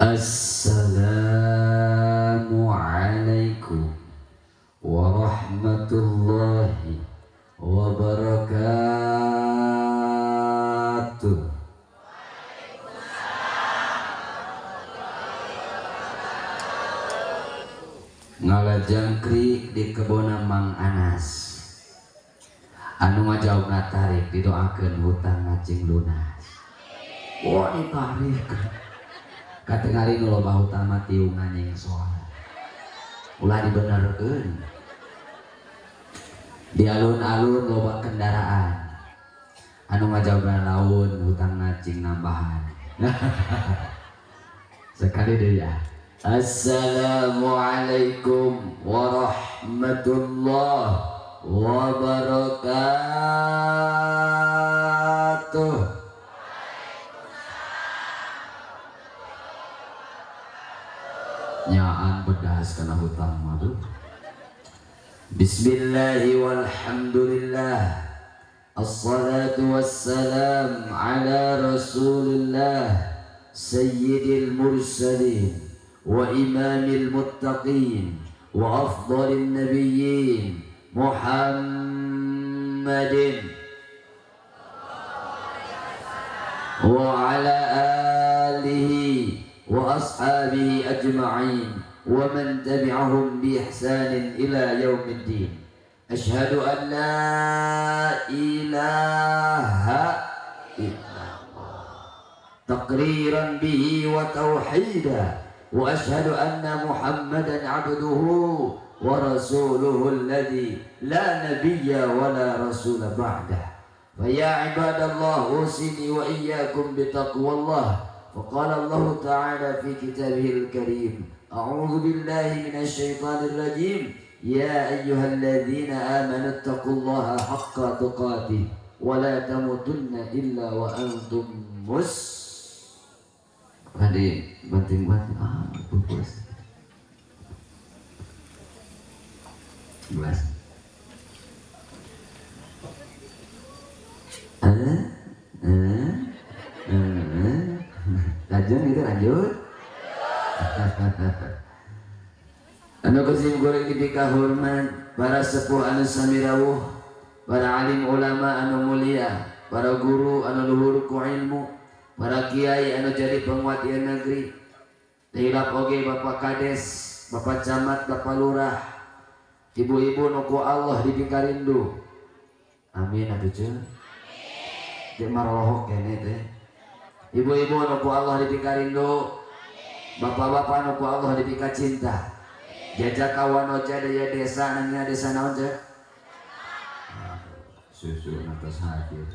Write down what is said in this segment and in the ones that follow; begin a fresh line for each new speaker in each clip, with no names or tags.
Assalamualaikum warahmatullahi wabarakatuh. Ngalajangkrik di kebona Mang Anas, anu ngajawabna tarik didoakeun hutang ngacing lunas. Wah, ditarik katingali nu loba hutang mah tiungan jeung soal ulah dibenerkeun. Di alun-alun loba kendaraan, anu ngajawabna laun hutang ngacing nambahan. Sekali deui ya. Assalamualaikum warahmatullahi wabarakatuh. Nyaan bedas kana hutang mah tuh. Bismillahi walhamdulillah. Assalatu wassalam ala rasulillah sayyidil mursalin wa imamil muttaqin wa afdalin nabiyyin Muhammadin wa ala alihi wa ashabihi ajma'in wa man tabi'ahum bi ihsanin ila yaumiddin. Ashhadu an la ilaha illallah taqriran bihi wa tauhida, wa ashhadu anna Muhammadan abduhu wa rasuluhu alladhi la nabiyya wa la rasula ba'dah. Fa ya ibadallah, usini wa iyyakum bitaqwallah. Faqala Allah ta'ala fi kitabihil karim, a'udzu billahi minasy syaithanir rajim, ya ayyuhalladzina amanu taqullaha haqqa tuqatih wa la tamutunna illa wa antum muslimun. Tadi banting-banting, pupus. Belas. Lanjut gitu, lanjut. Anu kusim goreng dipika hormat para sepuh anu sami rawuh, para alim ulama anu mulia, para guru anu luhur ku ilmu, para kiai anu jadi penguat ieu negeri. Hilap oge Bapak Kades, Bapak Camat, Bapak Lurah, ibu-ibu nu ku Allah dipika rindu. Amin atuh ceu. Teu marolohok keneh teh. Ibu-ibu nu ku Allah dipika rindu, bapak-bapak nu ku Allah dipika cinta. Jajak kawanoja daya desa nanya desa naon ceu? Susu atas hadir.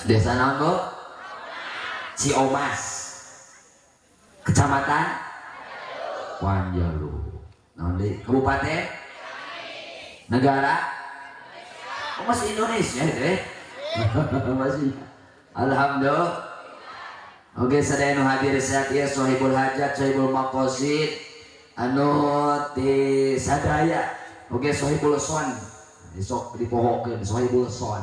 Desa naon bu? Ciomas, Kecamatan Wanjalu, naon deui? Kabupaten, negara, oh, masih Indonesia itu masih. Alhamdulillah. Oke, sadaya nu hadir saat ieu sohibul hajat, sohibul maqasid, anu ti sadaya. Oke, sohibul son, sok dipohokeun sohibul son.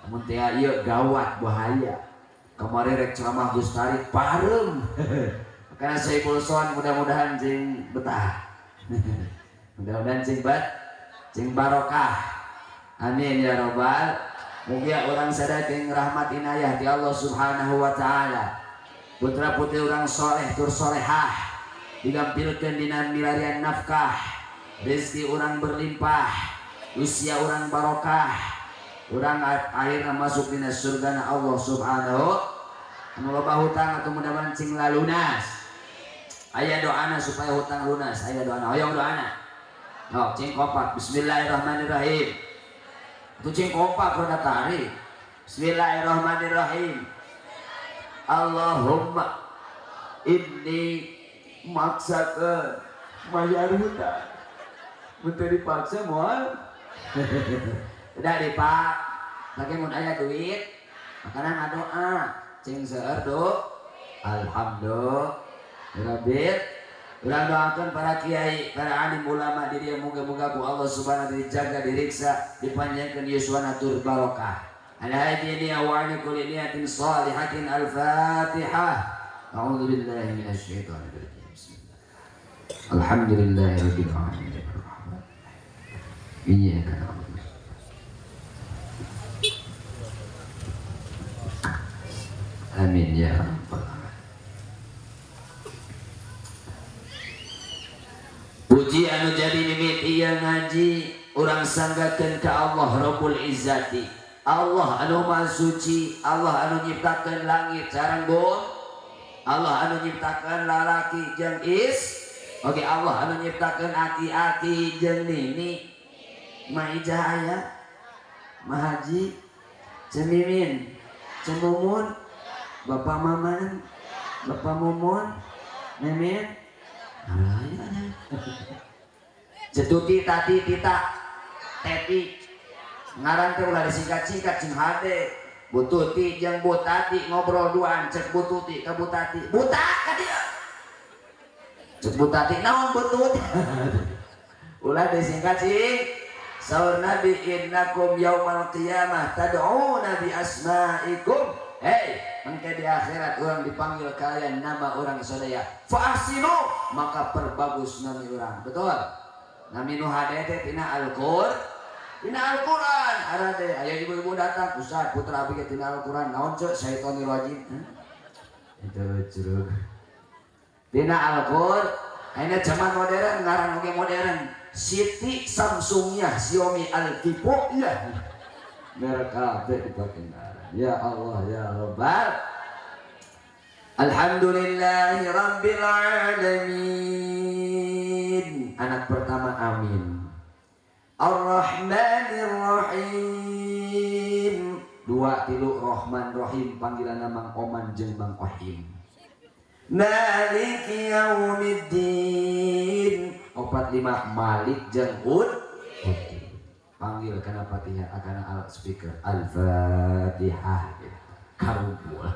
Mun teh ieu gawat bahaya. Kamari rek ceramah Gus Tarik pareum. Karena sohibul son mudah-mudahan cing betah. Mudah-mudahan cing bat, cing barokah. Amin ya robbal. Mugia orang sadaya cing rahmat inayah di Allah Subhanahu wa taala. Putra putri orang soleh tur solehah, digampilkeun dina milarian nafkah, rezeki orang berlimpah, usia orang barokah, orang akhirnya masuk dina surgana Allah Subhanahu. Anu loba hutang atau mudah-mudahan cing lalunas. Aya doana supaya hutang lunas, aya doana, hoyong doana. No, cing kompak. Bismillahirrahmanirrahim. Itu cing kompak rada tarik. Bismillahirrahmanirrahim. Allahumma inni maksakeun mayar hutang. Mun teu dipaksa moal. Udah dipak. Lagi mun aya duit, makana ngadoa. Cing seueur do. Alhamdulillah rabbil. Urang doakeun para kiai, para alim ulama di dieu muga-muga ku Allah subhanahu wa ta'ala dijaga, diriksa, dipanjangkeun yuswana tur barokah. Ala hadhihi wa ala kulli niyatin salihatin. Al-Fatihah. A'udzu billahi minasyaitonir rajim. Bismillah. Alhamdulillahirabbil alamin. Iyyaka na'budu. Amin ya rabbal alamin. Puji anu jadi mimiti ieu ngaji urang sanggakeun ka Allah Rabbul Izzati. Allah anu maha suci, Allah anu nyiptakeun langit sareng bumi, Allah anu nyiptakeun lalaki jeung is, oke Allah anu nyiptakeun aki-aki jeung nini, Maijah aya, Mahaji, Cemimin, Cemumun, Bapak Maman, Bapak Mumun, Mimin, Cetuti, Tati, Tita, Teti, ngaran teh ulah disingkat-singkat cing hade. Bututi jeung Butati ngobrol duaan, cek Bututi ka Butati, buta ka dieu. Cek Butati naon butut? Ulah disingkat sing. Saur Nabi innakum yaumal qiyamah tad'una bi asma'ikum. Hei, mangke di akhirat orang dipanggil kalian nama orang sadaya. Fa ahsinu, maka perbagus nami orang. Betul? Nami nu hade teh tina Al-Qur'an. Tina Al-Qur'an. Arade aya ibu-ibu datang, Ustaz putra abdi ge tina Al-Qur'an. Naon ceuk syaitonir rajim? Itu curug. Tina Al-Qur'an. Ayeuna zaman modern ngaran oge modern. Siti Samsungnya Xiaomi Al-Vivo ya. Merek kabeh dipake ngaran. Ya Allah ya Rabbal. Alhamdulillahi rabbil alamin. Anak pertama amin. Ar-Rahmanir Rahim. Dua tilu Rahman Rahim panggilan Mang Oman jeung Mang Ohim. Maliki yaumiddin. 4 5 Malik jeung Ud. Panggil kana Fatihah kana al speaker Al-Fatihah. Karumpul.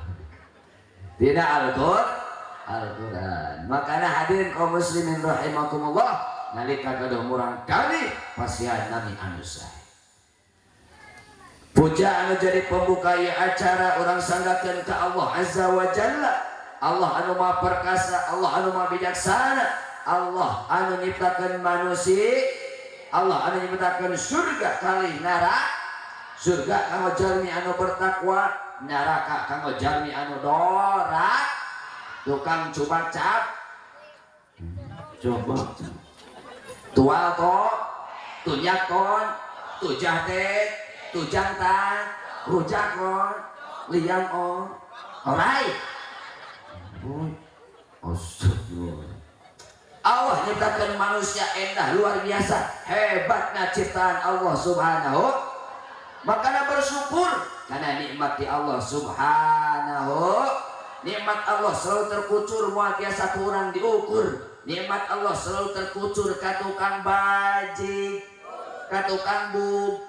Tidak Al-Qur'an. Al-Qur'an. Makana hadirin kaum muslimin rahimakumullah, nalika gaduh murang kali pasihan nami anu sae. Puja anu jadi pembuka ieu acara urang sanggakeun ka Allah Azza wa Jalla. Allah anu maha perkasa, Allah anu maha bijaksana, Allah anu nyiptakeun manusia, Allah anu nyiptakeun surga kali neraka. Surga kanggo jalmi anu bertakwa, neraka kanggo jalmi anu dora, tukang coba cap, coba tual to, tunyak kon, tujah tek, tujang tan, rujak kon, liang on, orai. Astagfirullah. Allah nyiptakan manusia endah luar biasa, hebatnya ciptaan Allah Subhanahu. Makanya bersyukur karena nikmat di Allah Subhanahu. Nikmat Allah selalu terkucur, moal biasa kurang diukur. Nikmat Allah selalu terkucur ka tukang bajik, ka tukang bub,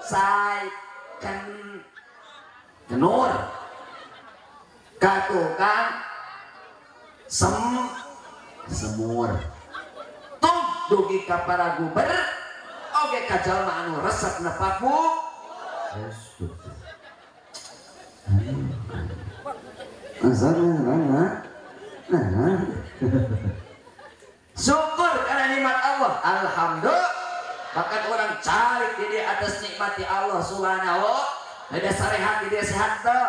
sai, ken, kenur, ka tukang semur. Tung dugi ka para guber oge ka jalma anu resep nepakmu. Syukur karena nikmat Allah. Alhamdulillah. Bahkan orang cari di atas nikmati Allah Subhanahu. Ada sarehat di dia sehat teu.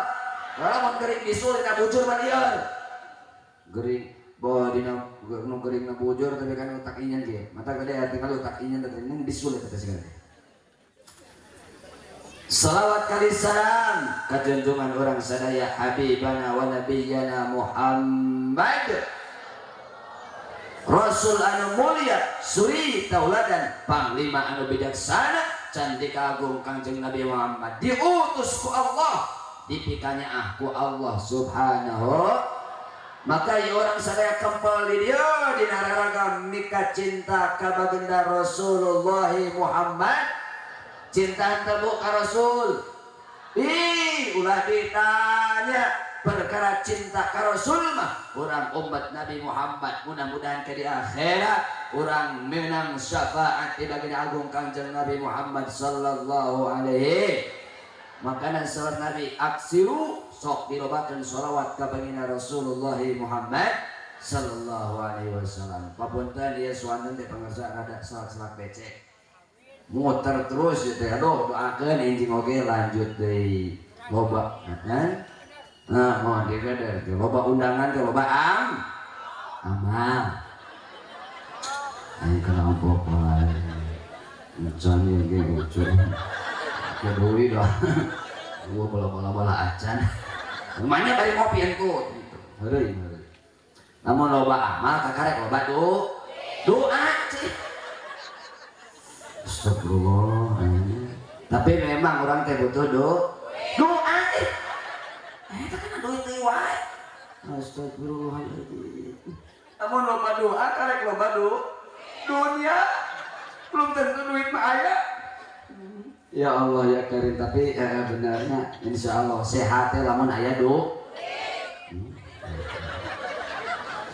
Lamun gering bisul dina bujur mah lieur. Gering bahwa dina nu gering na bujur tapi kan utak inyan ge. Mata gede tinggal utak inyan teh nung bisul eta teh segala. Salawat kali salam ka junjungan urang sadaya habibana wa nabiyana Muhammad. Rasul anu mulia, suri tauladan, panglima anu bijaksana, cantika agung Kangjeng Nabi Muhammad diutus ku Allah, dipikanyaah ku Allah Subhanahu. Maka ieu urang sadaya kempel di dieu dina raraga mika cinta ka baginda Rasulullah Muhammad. Cinta teu ka Rasul. Ih, ulah ditanya. Perkara cinta ka Rasul mah urang umat Nabi Muhammad mudah-mudahan ke di akhirat urang menang syafaat di baginda agung Kangjeng Nabi Muhammad sallallahu alaihi. Makanan salat Nabi aksiru sok dilobakeun sholawat ka baginda Rasulullah Muhammad sallallahu alaihi wasallam. Papunten ieu suanten teh pangersa rada salat-salat becek. Muter terus ieu teh aduh doakeun enjing oge lanjut deui. Loba heeh. Nah, mohon digeder teh loba undangan teh loba amal. Aing kelompok wae. Encan ieu ge lucu. Keduwi dah. Gua bola-bola acan. Rumahnya bari ngopi engko gitu. Heureuy heureuy. Lamun loba amal kakarek loba doa cih. Astagfirullah. Tapi memang orang teh butuh doa. Eta kan duit deui wae. Astagfirullahaladzim. Lamun loba doa karek loba dunia belum tentu duit mah aya. Ya Allah ya Karim, tapi benarnya insya Allah sehat lamun aya doa.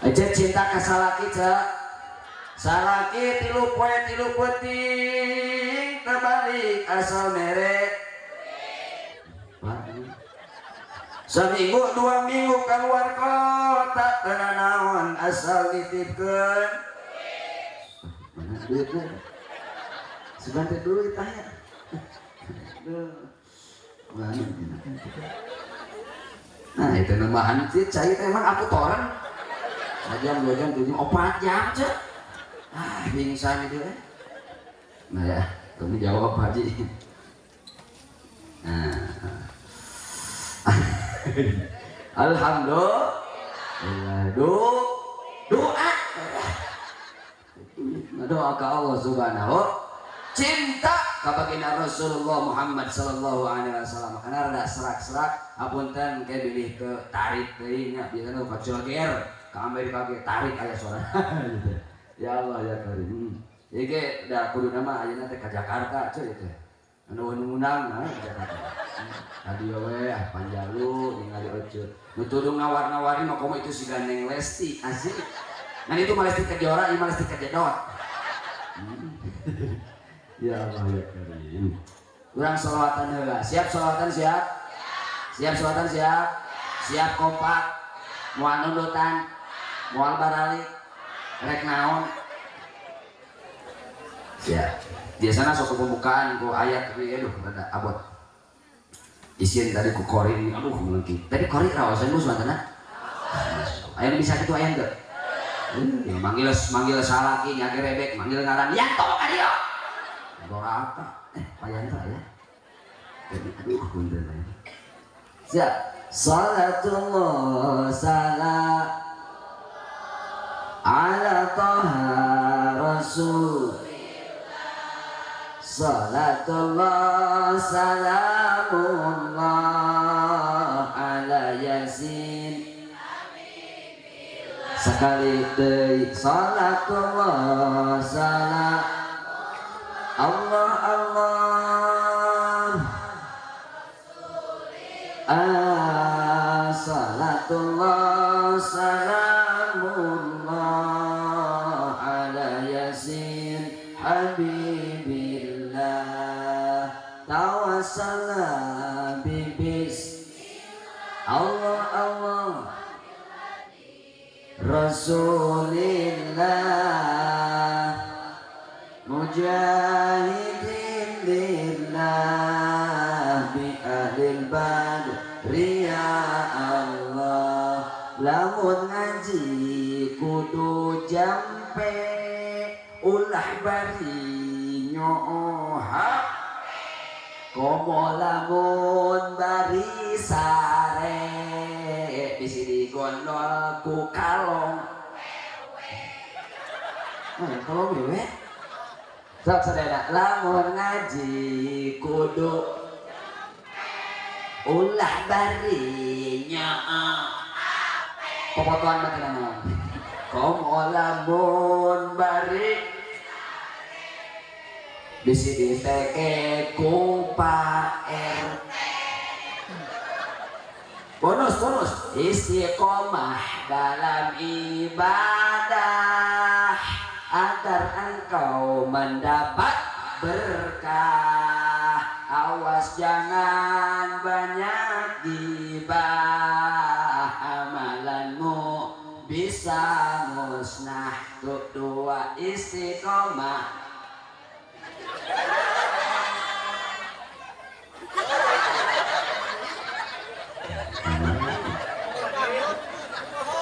Aja cinta ka salaki cek. Salaki 3 poe 3 peuting terbalik asal mere. Seminggu 2 minggu keluar kota teu nanaon asal nitipkeun. Mana duitnya? Sebentar duit aya. Nah itu nambahan sih cai teh emang aku toren. 1 jam 2 jam 7 jam 4 jam cek. Ah pingsan itu eh. Nah ya, kamu jawab Haji. Nah. Alhamdulillah. Doa. Doa ke Allah Subhanahu cinta ka baginda Rasulullah Muhammad sallallahu alaihi wasallam. Karena rada serak-serak apunten ke bilih ke tarik deui nya biasana ka joger ka Amerika ge tarik aya suara gitu. Ya Allah ya Karim. Ieu ge da kuduna mah ayeuna teh ka Jakarta cuy teh. Anu ngundang nah ka Jakarta. Tadi we ah Panjalu ningali Ocut. Nu tudung nawar-nawari mah komo itu si gandeng Lesti asik. Nah itu mah Lesti Kejora, ieu mah Lesti Kejedot. Ya Allah ya Karim. Urang sholawatan heula. Siap sholawatan siap? Siap sholawatan siap? Siap kompak. Moal nundutan, moal baralik, rek naon. Siap. Biasana sok pembukaan ku ayat tapi aduh rada abot. Isian tadi ku kori aduh melengking. Tadi kori raosan bu suantana? Aya bisa kitu aya henteu? Manggil manggil salaki nyagerebek, manggil ngaran Yanto ka dieu. Doraka, Pak Yanto ya. Aduh, punten. Siap. Salatullah salam ala Taha Rasul. Salatullah salamullah ala Yasin. Sekali deui salatullah salam Allah Allah. Salatullah salamullah ala Yasin habibillah. Tawassalna bibis Allah Allah Rasulillah mujahidin lillah bi ahlil badri ya Allah. Lamun ngaji kudu jampe ulah bari nyoha komo lamun bari sare bisi digondol ku kalong. Kalong wewe. Sok sadaya lamun ngaji kudu ulah bari nyaa popotoan mah teu naon. Komo lamun bari bisi diteke ku Pak RT. Bonus bonus. istiqomah dalam ibadah agar engkau mendapat berkah. Awas jangan banyak gibah, amalanmu bisa musnah. Tuh dua istiqomah.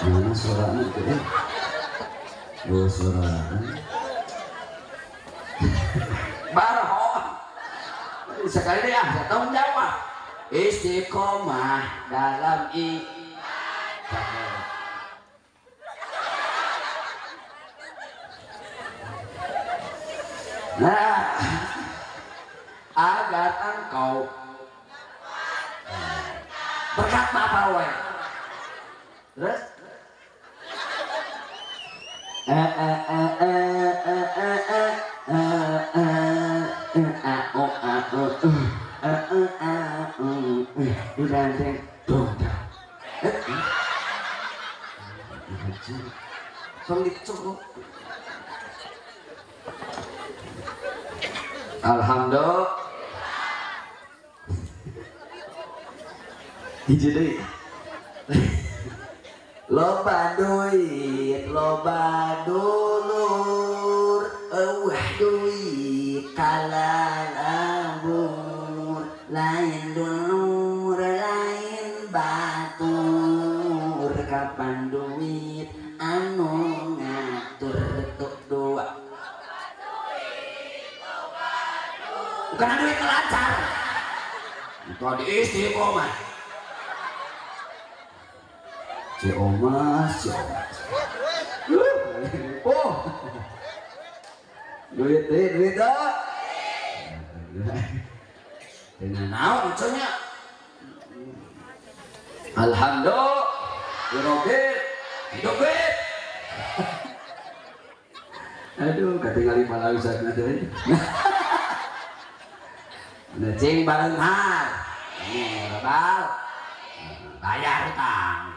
Mana suaranya itu ya? Oh suara barho sekali deh ah, tanggung jawab. Istiqomah dalam ibadah. Nah, agar engkau berkat apa wae. Terus Alhamdulillah. Hiji deui. Loba duit, loba dulur, eueuh duit kalalabur, lain dulur, lain batur, kapan duit anu ngatur tuk dua. Bukan duit lancar. Itu di istiqomah. Ciomas, ciomas. Oh, duit, duit, duit dah. Dengan naon lucunya. Alhamdulillah, hidup duit. Aduh, ketinggalan malah usah nanti. Cing barenghar, ini rebal, bayar utang.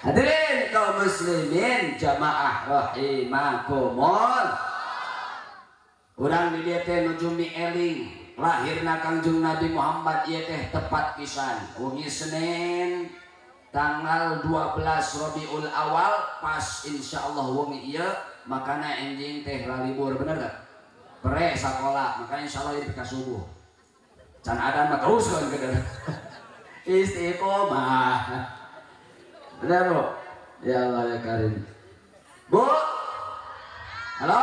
Hadirin kaum muslimin jamaah rahimakumullah. Urang di dieu teh nuju mieling lahirna Kangjeng Nabi Muhammad ieu teh tepat pisan wengi Senin tanggal 12 Rabiul Awal pas insyaallah wengi ieu makana enjing teh lalibur bener teh? Pre sakola makanya insyaallah ieu ka subuh. Can adan mah terus kan ke istiqomah. Benar Bu? Ya Allah ya Karim. Bu? Halo?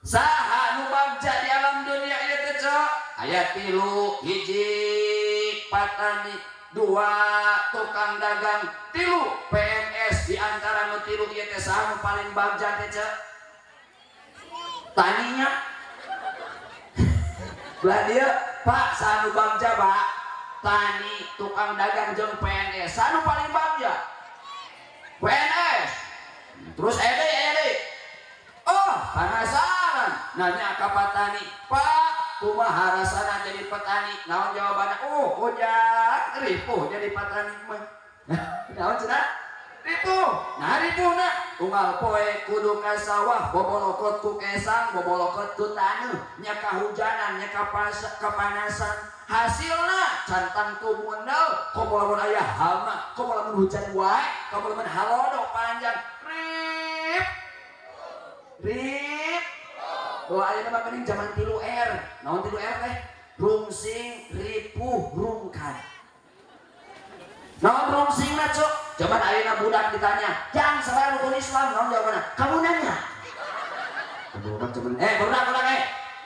Saha nu bagja di alam dunia ieu teh cok? Aya tilu, hiji patani, dua tukang dagang, tilu PNS. Di antara nu tilu ieu teh saha nu paling bagja teh cok? Taninya. Belah dieu, Pak, saha nu bagja, Pak? Tani, tukang dagang jeung PNS. Saha nu paling bagja? PNS. Terus aya deui. Oh, penasaran. Nanya ka petani, "Pak, kumaha rasana jadi petani?" Naon jawabanna? "Oh, hujan, ripuh jadi petani mah." Naon cenah? Ripuh. Nah, ripuhna unggal poe kudu ka sawah, bobolokot ku kesang, bobolokot ku taneuh, nya kahujanan, nya kapanasan. Hasilna can tangtu mundel, komo lamun aya hama, komo lamun hujan wae, komo lamun halodo panjang. Rip. Rip. Oh, ayeuna mah geuning jaman 3R. Naon 3R teh? Rungsing, ripuh, rungkad. Naon rungsingna, Cuk? Jaman ayeuna budak ditanya, "Jang, sabaraha rukun Islam?" Naon jawabanna? Kamu nanya. Budak jaman, budak budak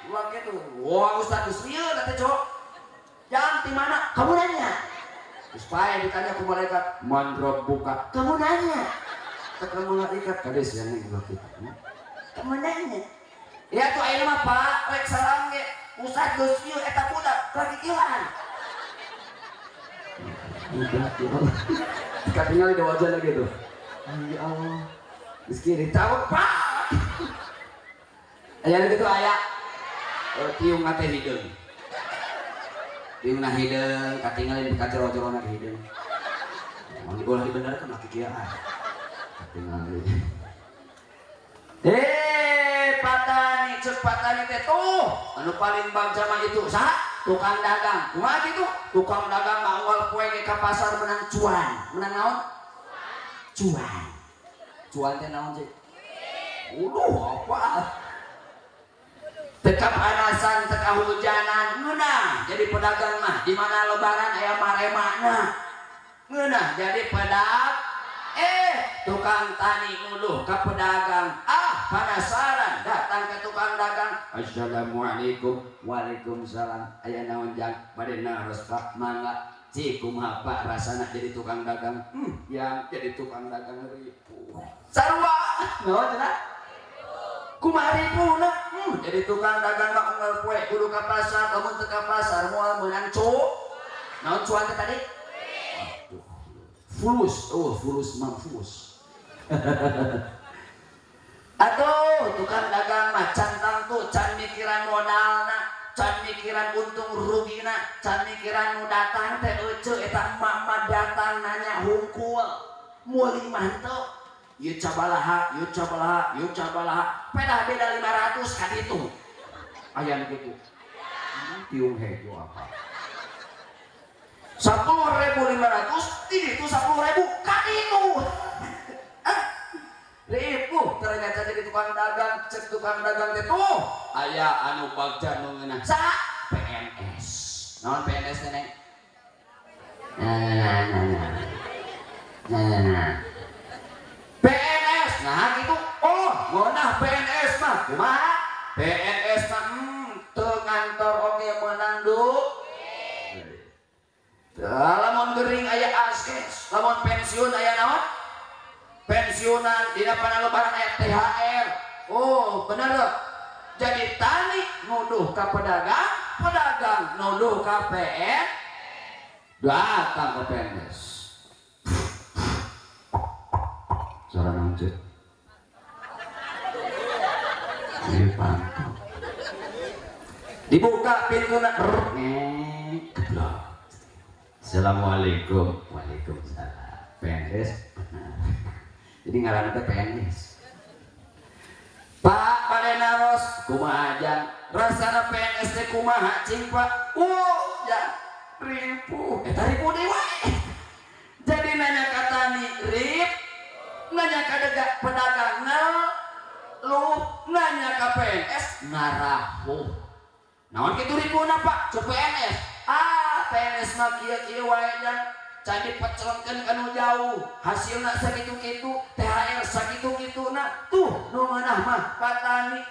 Ulah kitu. Wah, ustaz geus lieur teh, Cuk. Jang, di mana? Kamu nanya. Geus pae ditanya ku malaikat, "Man rabbuka?" Kamu nanya. Teka malaikat kades yang ulah kitu. Kamu nanya. Ya tuh ayeuna mah Pak, rek salam ge. Ustaz geus ieu eta budak kakikilan. Udah ya Allah. Katingali da wajahna gitu. Ya Allah. Geus kieu ditawak Pak. Aya kitu aya. Tiung teh hideung. Tiungna hideung katingalin ka jero-jerona hideung. Mun ulah dibenerkeun laki kieu ah. Katingalin. Patani cek patani teh tuh anu paling bagja mah itu saha? Tukang dagang. Kumaha kitu? Tukang dagang mah unggal poe ge ka pasar menang cuan. Menang naon? Cuan. Cuan teh naon sih? Uduh, apa? Teka panasan, teka hujanan, ngeunah jadi pedagang mah. Di mana lebaran aya maremana. Ngeunah jadi pedagang. Tukang tani nuduh ka pedagang. Ah, penasaran datang ke tukang dagang. Assalamualaikum. Waalaikumsalam. Aya naon jang? Bade naros Pak, mangga. Cik kumaha Pak rasana jadi tukang dagang? Yang jadi tukang dagang ripuh. Sarua. Naon cenah? Kumaha ripuhna? Jadi tukang dagang mah unggal poe kudu ka pasar, lamun teu ka pasar moal meunang cu. Naon cuan teh tadi? Aduh. Fulus, oh fulus mamfus. Aduh, tukang dagang mah can tangtu, can mikiran modalna, can mikiran untung rugina, can mikiran nu datang teh euceu eta emak-emak datang nanya hungkul. Meuli mah teu. Ieu cabalaha, ieu cabalaha, ieu cabalaha. Pedah beda 500 ka ditu. Aya nu kitu. Tiung hejo apa? 10.500 di ditu 10.000 ka ditu. Ripuh ternyata jadi tukang dagang, cek tukang dagang teh tuh aya anu bagja nu ngeunah. Saha? PNS. Naon PNS teh, Neng? Nah. PNS, nah gitu. Oh, ngeunah PNS mah. Kumaha? PNS mah teu ngantor oge meunang duit. Lamun gering aya askes, lamun pensiun aya naon? Pensiunan dina lebaran aya THR. Oh, bener. Jadi tani nuduh ka pedagang, pedagang nuduh ka PN, datang ke PNS. Suara naon cek? Ini pantau. Dibuka pintuna, geblok. Assalamualaikum. Waalaikumsalam. PNS benar. Jadi ngaranna teh PNS. Pak bade naros kumaha jang? Rasana PNS teh kumaha cing Pak? Ya ripuh. Eta ripuh deui wae. Jadi nanya ka tani rip, nanya ka pedagang lu, nanya ka PNS ngarahuh. Naon kitu ripuhna Pak? Cek PNS. Ah, PNS mah kieu-kieu wae jang. Can dipecelengkeun ka nu jauh, hasilna sakitu-kitu, THR sakitu-kituna. Tuh nu ngeunah mah patani.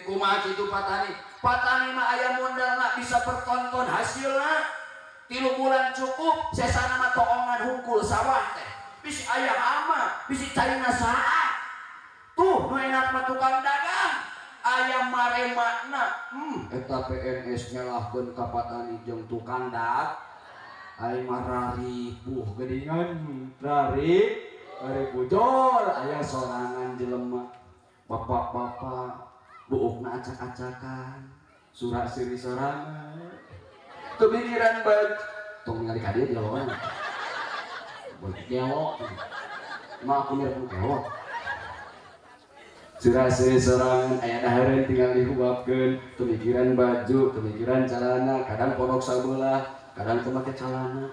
Kumaha kitu patani? Patani mah aya modalna bisa pertonton hasilna. 3 bulan cukup, sesana mah toongan hungkul sawah teh. Bisi aya hama, bisi caina saat. Tuh nu enak mah tukang dagang. Aya maremakna. Eta PNS nyalahkeun ka patani jeung tukang dagang. Aing mah raripuh geuningan, raripuh jol aya sorangan jelema. Bapak-bapak buukna acak-acakan, surak siri sorangan. Kemikiran baju, tong ningali ka dieu dilawan. Baju gelo. Mah aku mirip gelo. Surak siri sorangan aya dahareun tinggal dihuapkeun, kemikiran baju, kemikiran calana, kadang pondok sabelah. Kadang teu make calana.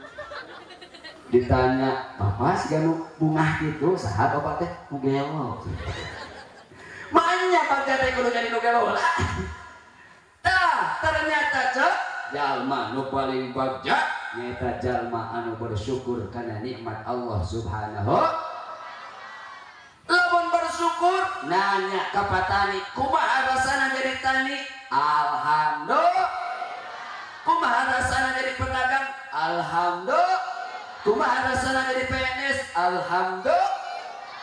Ditanya, "Bapak siga nu bungah kitu, saha bapak teh?" Nu gelo. Maenya bagja teh kudu jadi nu gelo lah. Tah, ternyata cek jalma nu paling bagja nyaeta jalma anu bersyukur kana nikmat Allah Subhanahu. Lamun bersyukur nanya ka patani, "Kumaha rasana jadi tani?" Alhamdulillah. Kumaha rasana jadi pedagang? Alhamdulillah. Kumaha rasana jadi PNS? Alhamdulillah.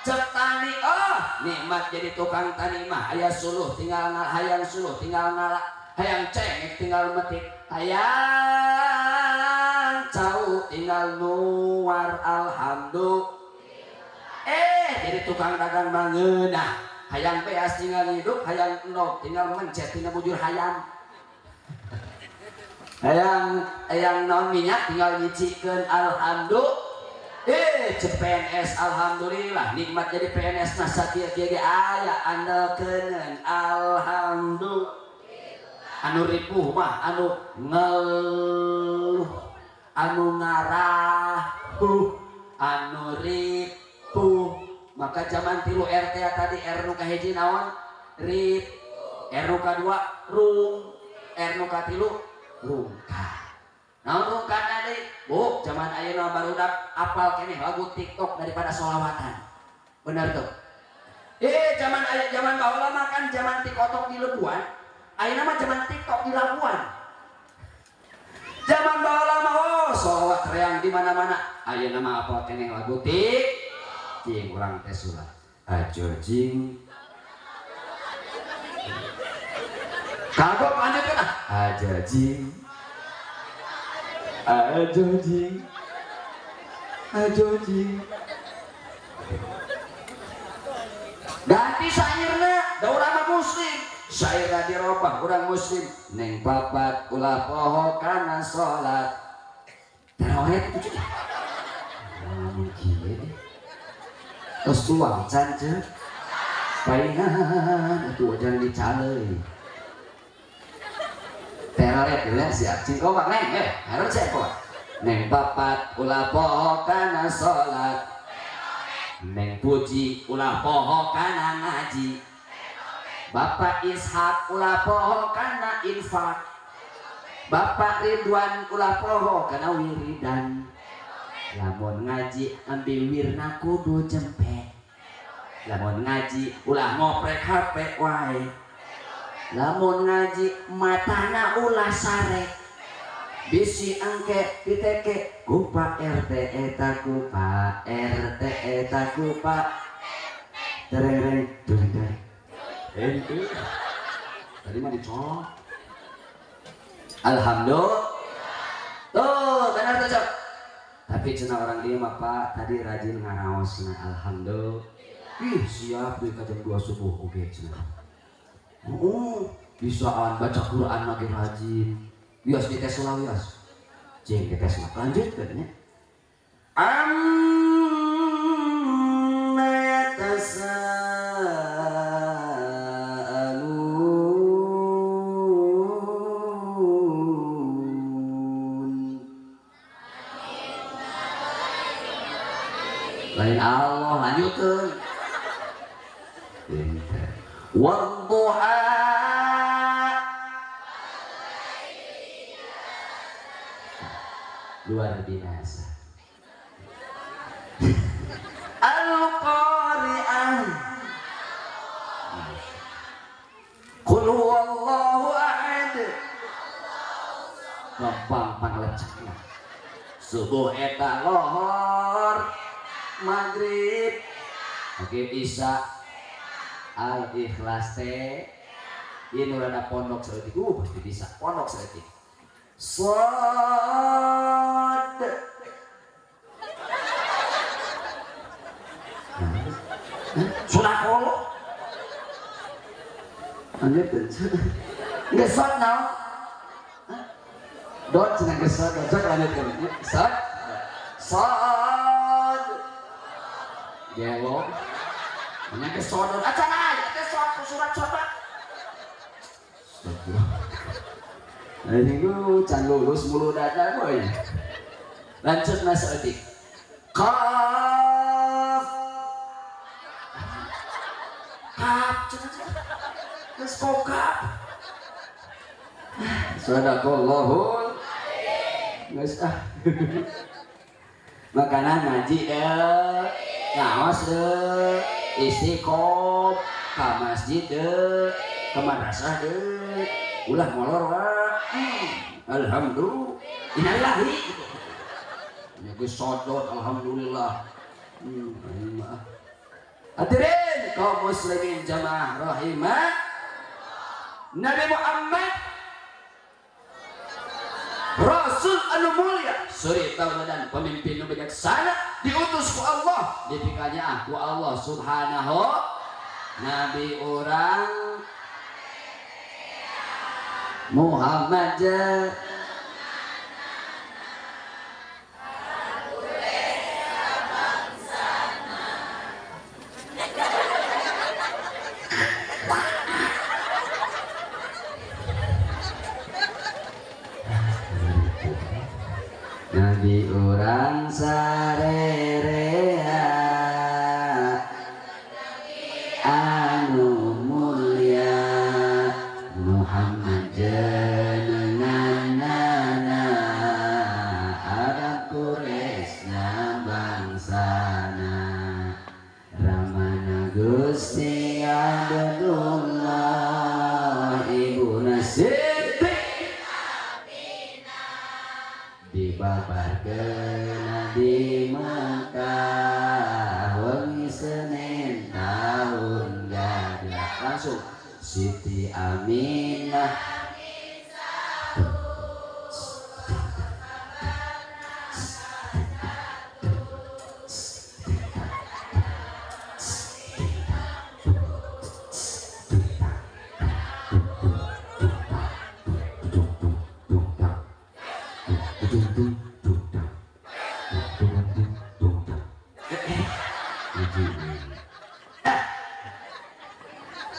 Cek tani, oh nikmat jadi tukang tani mah. Aya suluh tinggal ngala, hayang suluh tinggal ngala, hayang cengek tinggal metik, hayang cau tinggal nuar. Alhamdulillah. Jadi tukang dagang mah ngeunah. Hayang beas tinggal hidup, hayang endog tinggal mencet tinggal bujur hayam. Hayang naon minyak tinggal nyicikeun alhamdulillah. Cek PNS alhamdulillah nikmat jadi PNS mah sakieu-kieu ge aya andalkeuneun alhamdulillah. Anu ripuh mah anu ngeluh anu ngarahuh anu ripuh. Maka zaman 3 RT tadi R nu kahiji naon? Rip. R nu kadua rung, R nu katilu rungkah. Naon rungkahna deui? Bu, zaman ayeuna barudak apal keneh lagu TikTok daripada sholawatan. Bener tuh. Zaman aya zaman baheula mah kan zaman TikTok di Lebuan, ayeuna mah zaman TikTok di Labuan. Zaman baheula mah oh sholawat reang di mana-mana. Ayeuna mah apal keneh lagu TikTok. Cing urang teh surat. Ajo jing. Kagok lanjutkeun ah. Ajo jing. Ajo jing. Ajo jing. Ganti syairna, da urang mah muslim. Syairna dirobah urang muslim. Neng papat ulah poho kana salat. Teroret itu cuy. Lamun kieu terus tuang can ceu. Paingan atuh jangan dicaleuy. Teroret ya siap cing kobak neng harus siap kobak. Neng papat ulah poho kana salat. Neng puji ulah poho kana ngaji. Bapak Ishak ulah poho kana infak. Bapak Ridwan ulah poho kana wiridan. Lamun ngaji ambil wirna kudu jempe. Lamun ngaji ulah ngoprek HP wae. Lamun ngaji matana ulah sarek. Bisi angke piteke ku Pak RT eta ku Pak RT eta ku Pak tereng tereng tereng. Ente tadi mah dicolok. Alhamdulillah. Tuh benar tuh cok. Tapi cenah orang dia mah Pak tadi rajin ngaraosna alhamdulillah. Ih siap deui ka jam 2 subuh oge cenah. Bisaan baca Quran lagi rajin. Wios dites ulah wios. Cing dites lah. Lanjutkeun nya. Amma yatasaalun. Lain Allah lanjutkeun. Wadduha. Luar biasa. Al-Qari'ah. Qul huwallahu ahad. Gampang panglecekna. Subuh eta lohor, maghrib, maghrib isya, al-ikhlas teh. Ieu nu rada pondok saeutik, pasti bisa pondok saeutik. Sod. Sudah kolo. Lanjut. Nggak sod naon? Dot cenah geus sod, sok lanjutkeun. Sod. Sod. Gelo. Nya geus sod acan aya teh sod surat sod. Ini gue can lulus mulu dada boy. Lanjut mas Odik. Kaf. Kaf. Terus kokap. Sadaqallahul. Geus ah. Makanan ngaji deh, ngaos deh, istiqom, ka masjid deh, ke madrasah deh, ulah molor wae. Alhamdulillah. Innalillahi. Nya geus sodot alhamdulillah. Hadirin kaum muslimin jamaah rahimah Nabi Muhammad Rasul anu mulia suri tauladan pemimpin nu bijaksana diutus ku Allah dipikanya ku Allah subhanahu Nabi urang Muhammad Nabi urang sarerea anu mulia Muhammad jenenganana Arab Quraisy bangsana Ramana Gusti Abdullah Ibuna Siti dibabarkeun di Mekah wengi Senin tahun gajah langsung Siti Aminah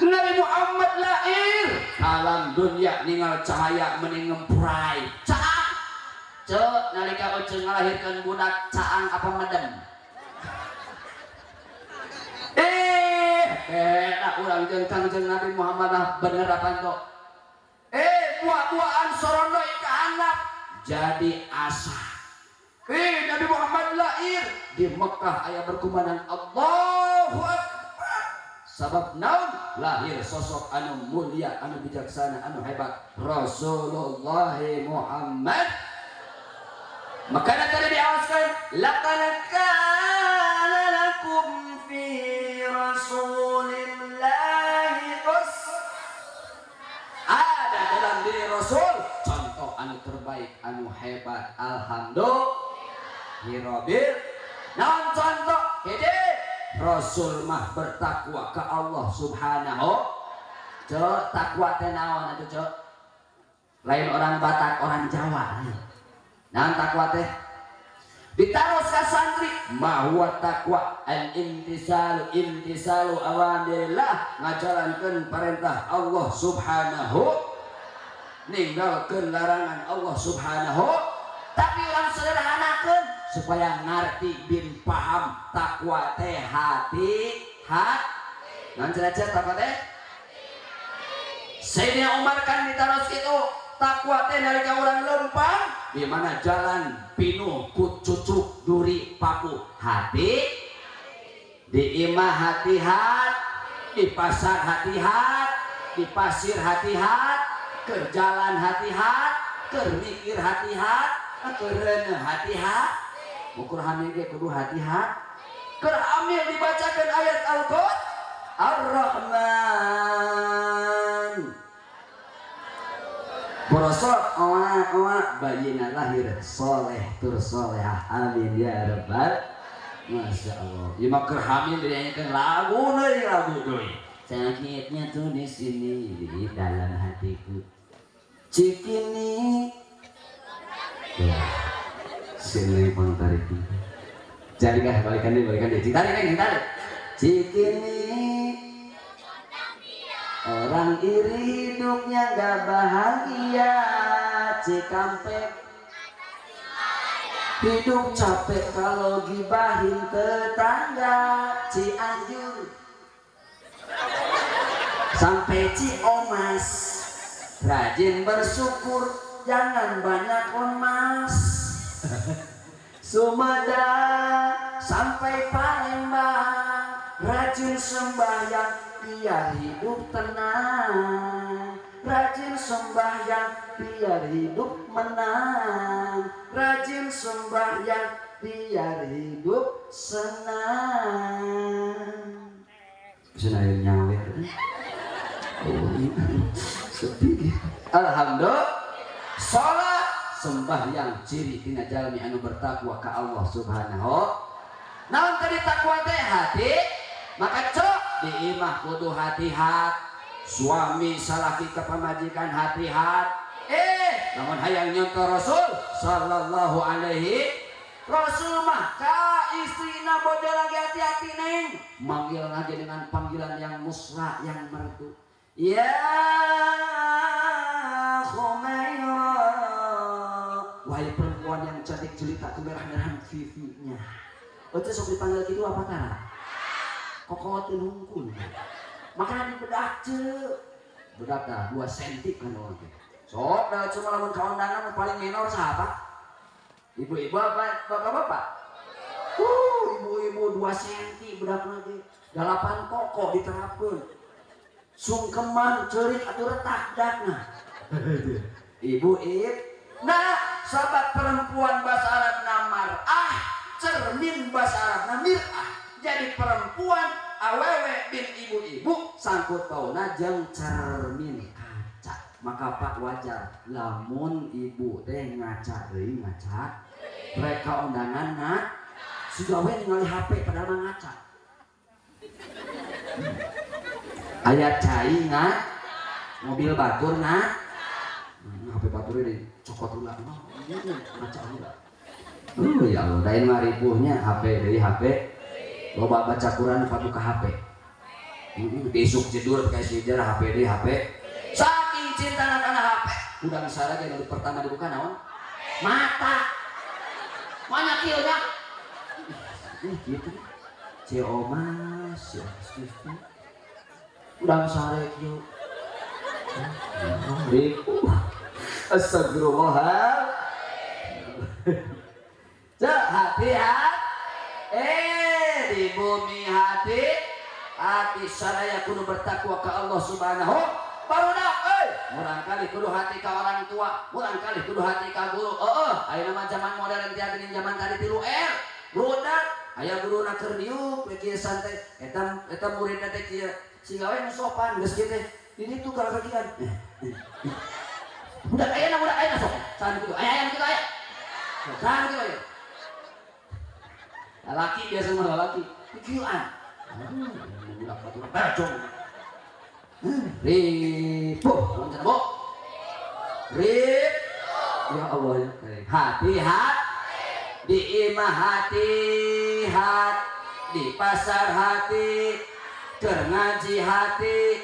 Nabi Muhammad lahir alam dunia ningal cahaya meni ngempurai caang cek nalika ece ngalahirkan budak caang apa medem beda urang jeung Kangjeng Nabi Muhammad lah bener apa tok buah-buahan sorondoi ka handap jadi asa. Nabi Muhammad lahir di Mekah aya berkumandang Allahu Akbar sabab naon lahir sosok anu mulia anu bijaksana anu hebat Rasulullah Muhammad. Makanya tadi diawaskan laqad kana lakum fi rasulillahi uswah, ada dalam diri Rasul contoh anu terbaik anu hebat. Alhamdulillah. Naon contoh hede Rasul mah bertakwa ke Allah Subhanahu. Cek takwa teh naon atuh cek? Lain orang Batak, orang Jawa. Naon takwa teh? Ditaros ka santri, ma huwa takwa al imtisalu imtisalu awamirillah, ngajalankeun perintah Allah Subhanahu, ninggalkeun larangan Allah Subhanahu. Tapi urang sederhanakeun supaya ngerti bin paham takwa teh hati hat non cenah takwa teh. Sayyidina Umar kan ditaros kitu takwa teh nalika urang lempang di mana jalan pinuh ku cucuk duri paku hati, di imah hati hat, di pasar hati hat, di pasir hati hat, keur jalan hati hat, keur mikir hati hat, keur reuneuh hati hat. Ukur hamil ge kudu hati-hati. Keur hamil dibacakan ayat Al-Qur'an Ar-Rahman. Borosok oa oa bayina lahir soleh tur solehah. Amin ya rabbal. Masya Allah. Ieu mah keur hamil dinyanyikeun lagu deui lagu deui. Sakitnya tuh di sini di dalam hatiku. Cikini. Sini pang tarik. Jadi kah balikan deh, Citarik neng, citarik. Cikini orang iri hidupnya gak bahagia. Cikampek hidup capek kalau gibahin tetangga. Cianjur sampai Ciomas rajin bersyukur jangan banyak lemas. Sumedang sampai Palembang rajin sembahyang biar hidup tenang, rajin sembahyang biar hidup menang, rajin sembahyang biar hidup senang. Bisa nyawer. Oh, sedih. Alhamdulillah. Salat sembahyang ciri tina jalmi anu bertakwa ka Allah Subhanahu. Naon tadi takwa teh hati, maka cok di imah kudu hati-hati, suami salaki ka pamajikan hati-hati. Lamun hayang nyontoh Rasul sallallahu alaihi Rasul mah ka istrina bojo lagi hati-hati neng, manggil lagi dengan panggilan yang musra yang merdu. Ya Khumairah, wahai perempuan perempuan yang cantik jelita kemerah-merahan pipinya. Oce sok dipanggil gitu apa tara? Kokotin hungkul. Makanya dibedak ce. Bedak dah 2 cm kan orang teh. Sok dah cuma lamun kaundangan paling minor siapa? Ibu-ibu apa bapak-bapak? Ibu-ibu 2 cm bedak lagi. 8 koko diterapkeun. Sungkeman ceurik atuh retak bedakna. Ibu ib. Nah, sahabat perempuan bahasa Arabna mar'ah, cermin bahasa Arabna mir'ah. Jadi perempuan awewe bin ibu-ibu sangkut pauna jeung cermin kaca. Maka pak wajar lamun ibu teh ngaca deui ngaca. Mereka undangan na siga we ningali HP padahal mah ngaca. Aya cai nga mobil batur nga HP batur ini cokot ulah ngaca ulah. Ya Allah, lain mah ripuhnya HP deui HP. Loba baca Quran padu ka HP. Besok jedur kayak sejarah HP deui HP. Saking cintana kana HP. Udang sara ge nu pertama dibuka naon? Mata. Mana kieu nya? Ih kitu. CO mas, ya gitu. Udang sare kieu. Ripuh. Astagfirullah. Cek hati-hati. Di bumi hati hati sadaya kudu bertakwa ke Allah Subhanahu barudak euy murangkali kudu hati ka orang tua murangkali kudu hati ka guru heeh ayeuna mah zaman modern teh geuning zaman tadi 3R budak aya guruna keur diuk we kieu santai eta eta muridna teh kieu siga we nu sopan geus kieu teh di ditu kalakian budak ayeuna sok saha kitu aya aya kitu aya saha kitu aya lalaki biasa mah lalaki pikiran budak batur bacong ripuh lawan cenah bu rip ya Allah ya hati-hati di imah hati hati di pasar hati keur ngaji hati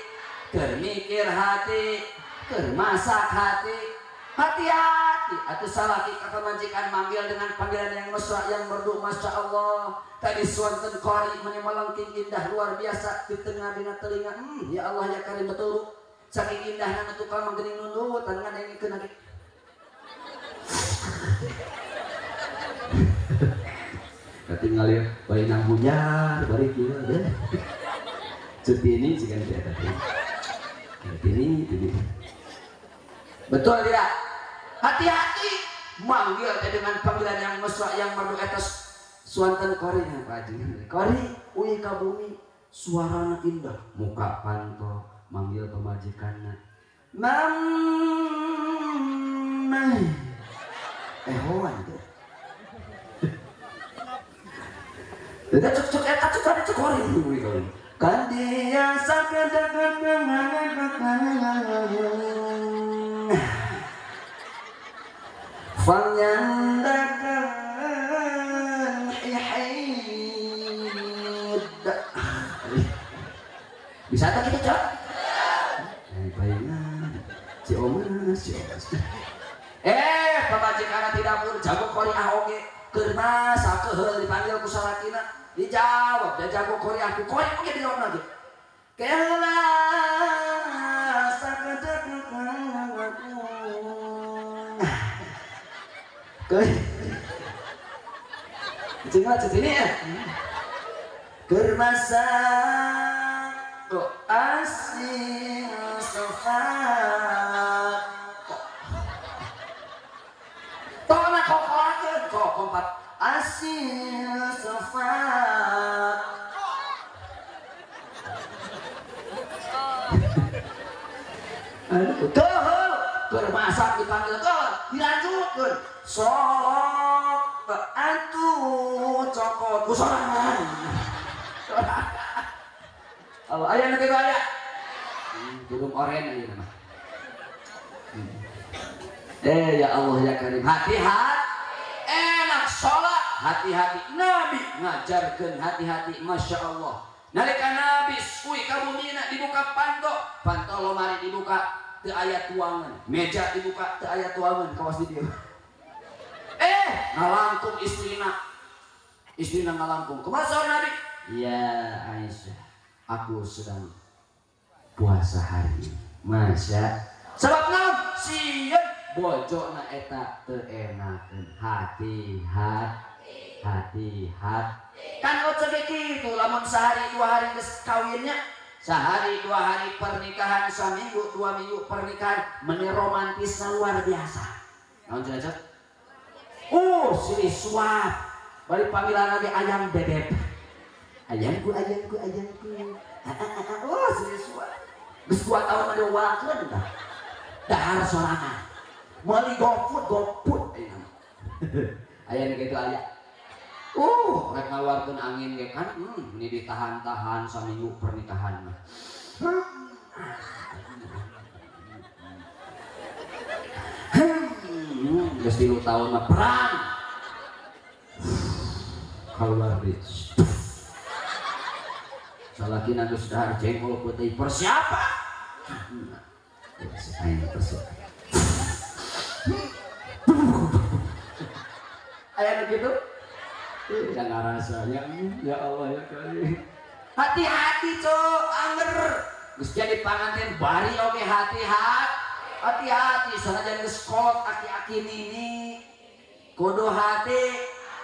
keur mikir hati keur masak hati hati-hati atau salaki kakak majikan manggil dengan panggilan yang mesra yang merdu masya Allah tadi suanten qori meni melengking indah luar biasa di tengah dina telinga ya Allah ya karim betul saking indahna nu tukang manggening nundut tangan ngadengikeun lagi katingal ya bae nang hujan bari kieu deh centini sigan teh eta teh centini ini betul tidak? Hati-hati manggil teh dengan panggilan yang mesra yang merdu atas suanten kori Pak Haji. Kori uih ka bumi suarana indah muka panto manggil pemajikanna. Mamma ehoan teh. Teh cuk-cuk eta cuk ada cuk kori uih ka bumi. Kan dia sakadakan fanyandakan ihid. Bisa tak kita cok? Bayangan si omas, si omas. Pemajikan tidak pun jago koriah oge. Keur masa keheul dipanggil ku salakina dijawab dia jago koriah ku kori oge dijawab lagi. Keheula sakadakan Cinggal sini ya. Kermasa kok asin sofat. Tona kokolakeun kok kompat asin sofat. Aduh, keheul keur masak dipanggil keheul dilanjutkeun. Sok atuh cokot ku sorangan. Allah aya nu kitu aya. Burung oren ayeuna mah. Ya Allah ya Karim, hati-hati enak sholat, hati-hati Nabi ngajarkeun hati-hati, masya Allah. Nalika Nabi uy ka bumina dibuka panto, panto lomari dibuka teu aya tuangan, meja dibuka teu aya tuangan, kawas di dieu. Ngalangkung istrina. Istrina ngalangkung. Kumaha Nabi? Ya Aisyah, aku sedang puasa hari ini. Masya. Sebab naon? Sieun bojona eta teu enakeun. Hati-hati, hati-hati. Kan oce kitu lamun sehari dua hari geus kawinnya, sehari dua hari pernikahan, seminggu dua minggu pernikahan, meni romantisna luar biasa. Naon cenah cek? Silih suap. Bari panggilan lagi ayam bebek. Ayamku, ayamku, ayamku. Oh, silih suap. Geus 2 tahun mah diwalakeun tah. Dahar sorangan. Meuli GoFood, GoFood ayeuna. Aya nu kitu aya. Rek ngaluarkeun angin ge kan, ini ditahan-tahan saminggu pernikahan mah. Geus 3 tahun mah perang. Keluar deui. Salakina geus dahar jengkol putih persiapan. Persiapan. Aya nu kitu? Jangan rasanya, ya Allah ya kali. Hati-hati cok, anger. Geus jadi panganten bari oge hati-hati. Hati-hati sanajan geus kolot aki-aki nini. Kudu hati,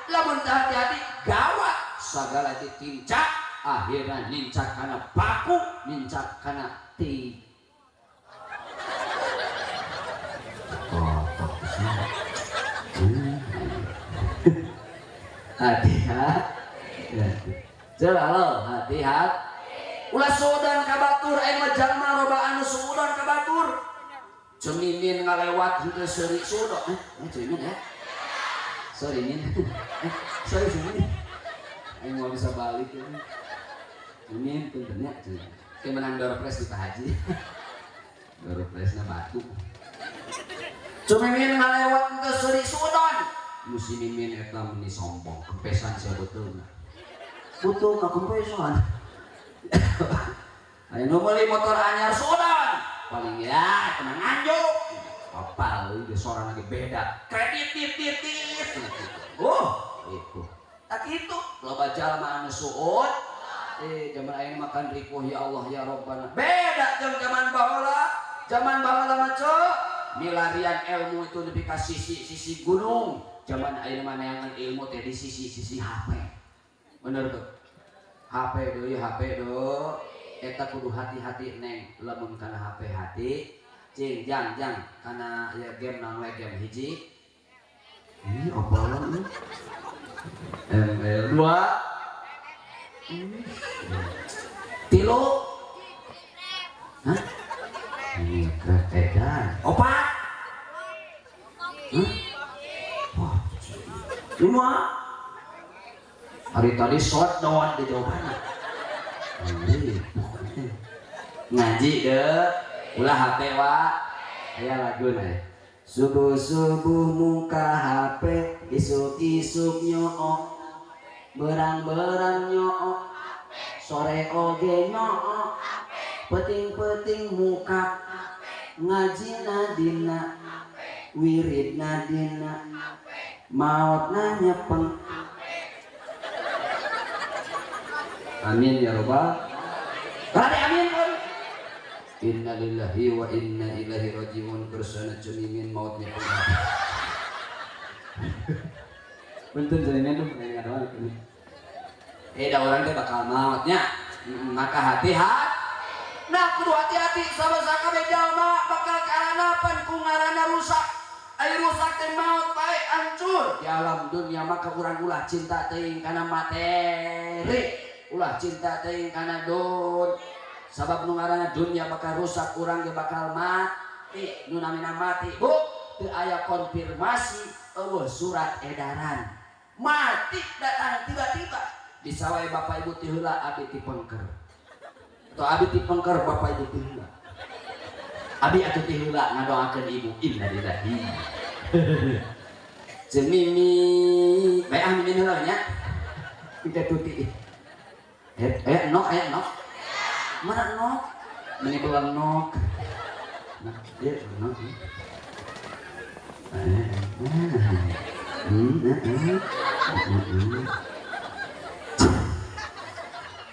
lamun teu hati-hati gawat sagala ditincak, akhirna nincak kana paku, nincak kana ti. Kotok hati-hati. Coba lo hati-hati. Ulah suudan ka batur, aing mah jalma loba anu suudan ka batur. Cemimin ngalewat henteu seuri suudon. Cemimin ya. Sorry min. Sorry cemimin. Aing mau bisa balik ya. Cemimin punten nya. Ke menang door prize di Pak Haji. Door prize-na batu. Cemimin ngalewat henteu seuri suudon. Musim mimin eta meni sombong, kempesan sia betul. Betul ka kempesan. Aya nu meuli motor anyar sudan. Paling ya tenang nganjuk. Apal ieu sorana ge beda. Kredit tit tit tit. Oh, itu. Tak kitu loba jalma anu suud. Zaman ayeuna makan ripuh ya Allah ya Rabbana. Beda jeung zaman baheula. Zaman baheula mah cok, milarian ilmu itu nepi ka sisi-sisi gunung. Zaman ayeuna mah neangan ilmu teh di sisi-sisi HP. Bener tuh. HP deui, HP deui. Eta kudu hati-hati neng lamun kana HP hati. Cing jang jang kana ya game naon we game hiji. Ih, apa ini? ML 2. Tilu. Hah? Minecraft edan. Opat. Hah? Wah, 5. Hari tadi shutdown di Jawa Barat. Ngaji deh, ulah HP wa. Aya lagu nih. Subuh-subuh muka HP, isuk-isuk nyook, berang-berang nyook, sore oge nyook, peting-peting muka, ngaji nadina, wirid nadina, maut nyepeng. Amin ya robbal. Rade amin pun. Innalillahi wa inna ilaihi rajiun. Kersana cemimin maut nyepeng. Bentar cemimin tuh pengen ngadoan. Da orang teh bakal mautnya. Maka hati-hati. Nah kudu hati-hati sama sakabeh jalma bakal karanapan ku ngaranna rusak. Ai rusak teh maut bae hancur. Di alam dunia maka urang ulah cinta teuing kana materi. Ulah cinta teuing kana dun. Sabab nu ngaranna dunia bakal rusak, urang ge bakal mati. Nu namina mati, bu, teu aya konfirmasi, eueuh surat edaran. Mati datang tiba-tiba. Bisa wae bapak ibu ti heula abi ti pengker. Atau abi ti pengker bapak ibu ti heula. Abi atuh ti heula ngadoakeun ibu innalillahi. Cemimi, bae ah mimin heula nya. Kita tuti. Nok aya nok. Mana nok? Meni belang nok. Nah, ieu nok.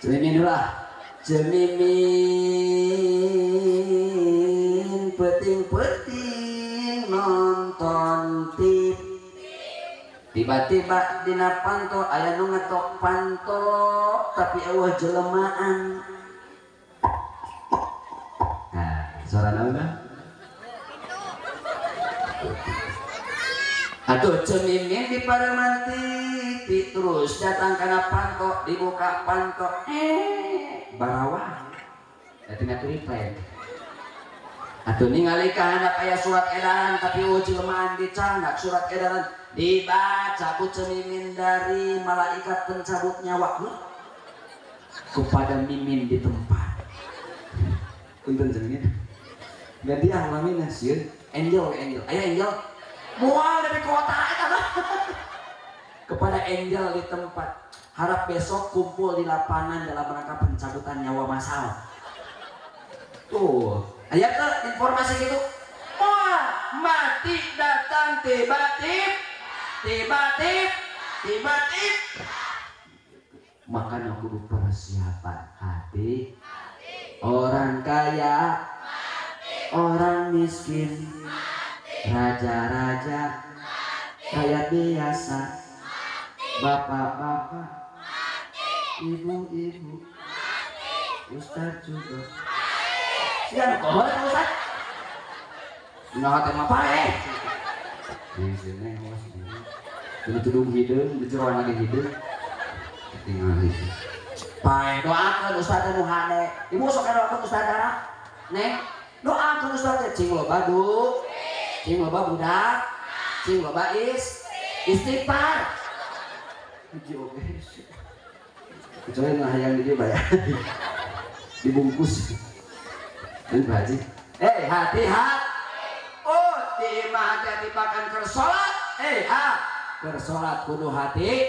Cemimin lah, cemimin peting-peting nonton TV. Tiba-tiba dina panto aya nu ngetok panto tapi eueuh jelemaan. Nah, suara naon mah? Atuh cemimin di pareman TV terus datang kana panto, dibuka panto, barawah. Tina triplek. Atuh ningali ka handap aya surat edaran tapi eueuh jelemaan dicandak surat edaran dibaca ku cemimin dari malaikat pencabut nyawa kepada mimin di tempat. Punten cemimin. Ganti ah lamina sieun angel angel. Aya angel moal dari kota eta mah. Kepada angel di tempat. Harap besok kumpul di lapangan dalam rangka pencabutan nyawa massal. Tuh, aya teh informasi gitu. Moal mati datang tiba-tiba. Tiba-tiba. Makanya kudu persiapan hati. Orang kaya, orang miskin, raja-raja, rakyat biasa, bapak-bapak, ibu-ibu, ustaz juga. Siapa kok ustaz? Nah, teh mah paeh. Di sini awas. Ini tudung hideung, diceroan lagi hideung. Tinggal itu. Pae doakeun ustaz nu hade. Ibu sok doakeun ustaz dara. Neng, doakeun ustaz teh cing loba du. Cing loba budak. Cing loba istighfar. Hiji oge. Kecuali mah hayang di dieu bayar. Dibungkus. Ini Pak Haji. Hati-hati. Oh, di imah hati-hati bahkan keur salat. Keur salat kudu hati.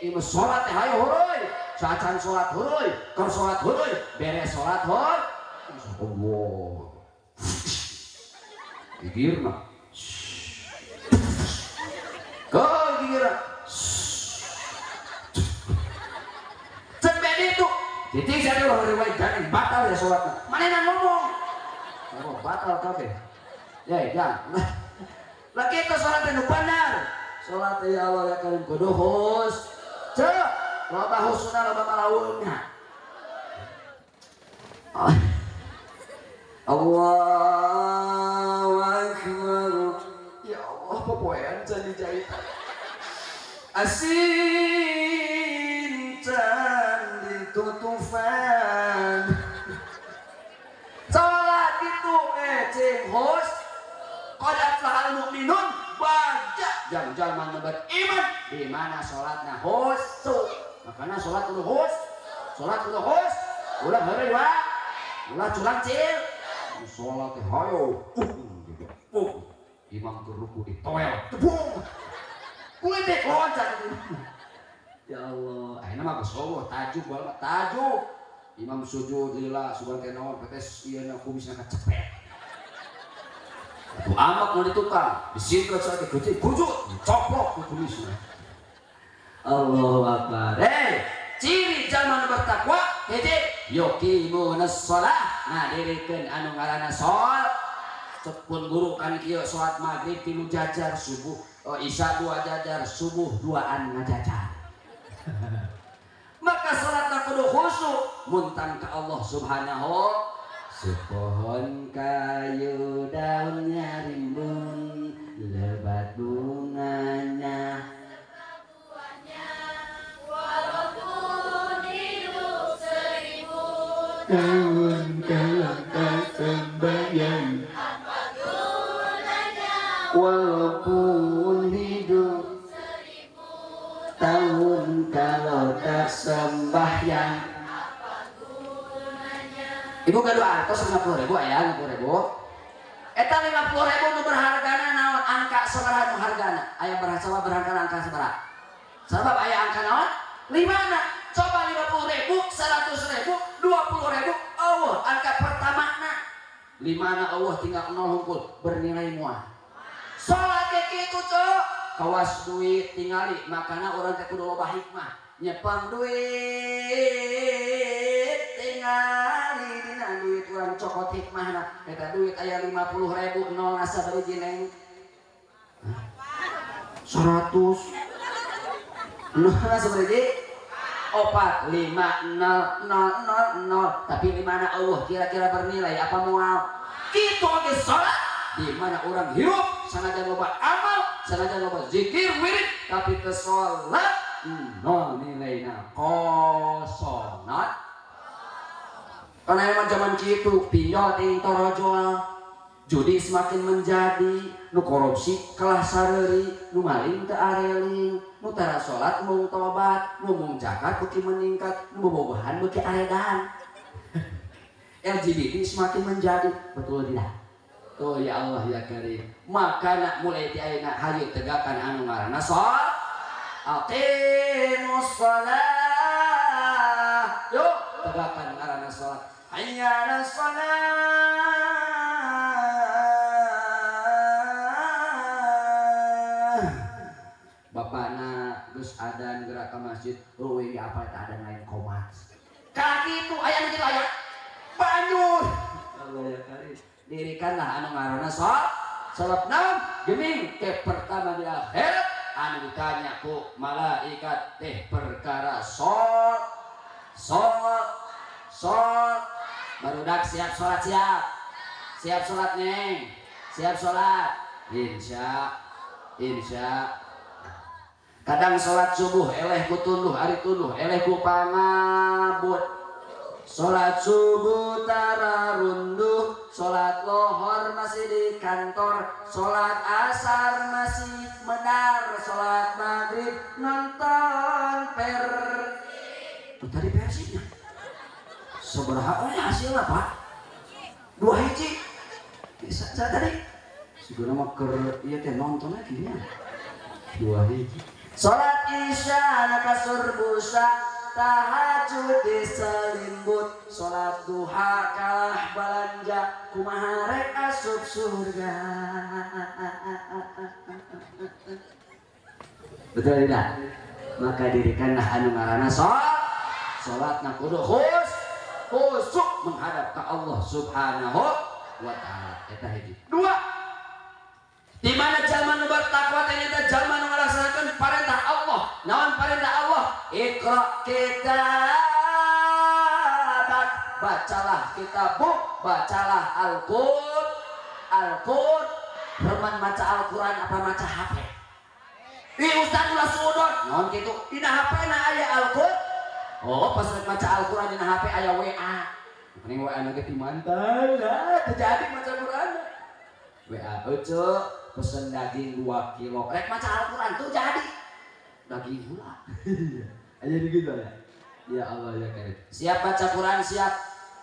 Ieu salat teh hayo heureui. Saacan salat heureui, keur salat heureui, beres salat heureui. Allah. Gigirna. Kau gigirna. Cek bedi itu. Titik saya dulu heureui jangan batal ya salatna. Manehna ngomong. Oh, batal kabeh. Ya, jangan. Lagi itu salat nu benar. Salat ya Allah ya karim kudu hus. Cek, loba husna loba malaunna. Allahu akbar. Ya Allah, popoean can dijahitan. Asin can ditutufan. Salat itu cing hus. Qad aflahal mu'minun baca jang-jang nu beriman di mana salatna khusyuk. Makana salat kudu khus, salat kudu khus, ulah heureuy wa, ulah curang cil. Salat teh hayo, imam keur ruku ditoel, tebung. Kulitik loncat. Ya Allah, ayeuna mah geus eueuh tajuk bae mah tajuk. Imam sujud lila sugan teh naon petes ieu na kumisna kacepet. Atuh amak nu di tukang, disingkat saat gede kujut, coplok ku kumisna. Allahu Akbar. Ciri zaman bertakwa hiji yuqimunas shalah, ngadirikeun anu ngaranna salat. Cek pun guru kan kieu salat maghrib 3 jajar, subuh isya 2 jajar, subuh 2an ngajajar. Maka salatna kudu khusyuk muntang ka Allah Subhanahu. Sepohon kayu daunnya rimbun, lebat bunganya,
buahnya, walaupun hidup 1000
tahun kalau tak sembahyang,
apa gunanya?
Walaupun hidup
1000
tahun kalau tak sembahyang.
Ibu gaduh artos 50.000 aya 50.000. Eta 50.000 nu berhargana naon? Angka sabaraha nu hargana? Aya berhasawa berhargana angka sabaraha? Sabab aya angka naon? 5 na. Coba 50.000, 100.000, 20.000, eueuh angka pertamana. 5 na eueuh tinggal 0 hungkul bernilai moal. Salat ge kitu, Cok. Kawas duit tingali makana urang teh kudu loba hikmah. Nyepeng duit tingali dina duit urang cokot hikmahna. Eta duit aya 50.000 nol asa bariji neng. 100 nol asa bariji 4 5 0 0 0 0 tapi di mana Allah kira-kira bernilai apa moal? Kitu oge salat di mana orang hirup sanajan loba amal, sanajan loba zikir wirid tapi teu salat nol nilaina kosongan. Karena emang zaman kitu pinjol ting torojol, judi semakin menjadi, nu korupsi kalah sareuri, nu maling teu areling, nu tara salat mung tobat, nu mung zakat beuki meningkat, nu bobogohan beuki aredan. LGBT semakin menjadi, betul tidak? Tuh ya Allah ya Karim. Maka nak mulai ti ayeuna hayu tegakan anu ngaranna salat. Aqimus shalah. Yuk tegakan ngaranna salat. Hayya 'alas shalah. Bapana geus adan gerak ka masjid, eueuh ge apa eta adan lain komat. Ka kitu aya nu kitu aya. Banjur. Allah ya Karim. Dirikanlah anu ngaranna salat. Salat naon? Geming ke pertama di akhirat anu ditanya ku malaikat teh perkara salat. Salat. Salat. Barudak siap salat siap. Siap salat neng. Siap salat. Insya insya. Kadang salat subuh eleh ku tunduh, ari tunduh eleh ku pangabut. Salat subuh tara runduh, salat lohor masih di kantor, salat asar masih medar, salat maghrib nonton per. Tuh tadi Persibnya. Sabaraha euy hasilna, Pak? 2 hiji. Bisa tadi. Sigana mah keur ieu teh nonton lagi nya. 2 hiji. Salat isya na kasur busa, tahajud diselimbut, salat duha kalah balanja, kumaha rek asup surga. Betul tidak? Maka dirikanlah anu ngaranna salat. Salatna kudu khusuk menghadap ke Allah Subhanahu wa taala. Eta hiji. Dua, di mana jalma nu bertakwa teh nyaeta jalma nu ngalaksanakeun parentah Allah. Naon parentah Allah? Iqra kitabak, bacalah kitabmu, bacalah Al-Qur'an. Al-Qur'an. Remen maca Al-Qur'an apa maca HP? Ih ustaz ulah suudon. Naon kitu? Dina HP na aya Al-Qur'an. Oh, pas rek maca Al-Qur'an dina HP aya WA. Mending WA na ge ti mantan, lah teu jadi maca Qur'an. WA euceu pesen daging 2 kilo. Rek maca Al-Qur'an tuh jadi daging gula. Aja gitu ya. Ya Allah ya Karim. Siap baca Quran siap.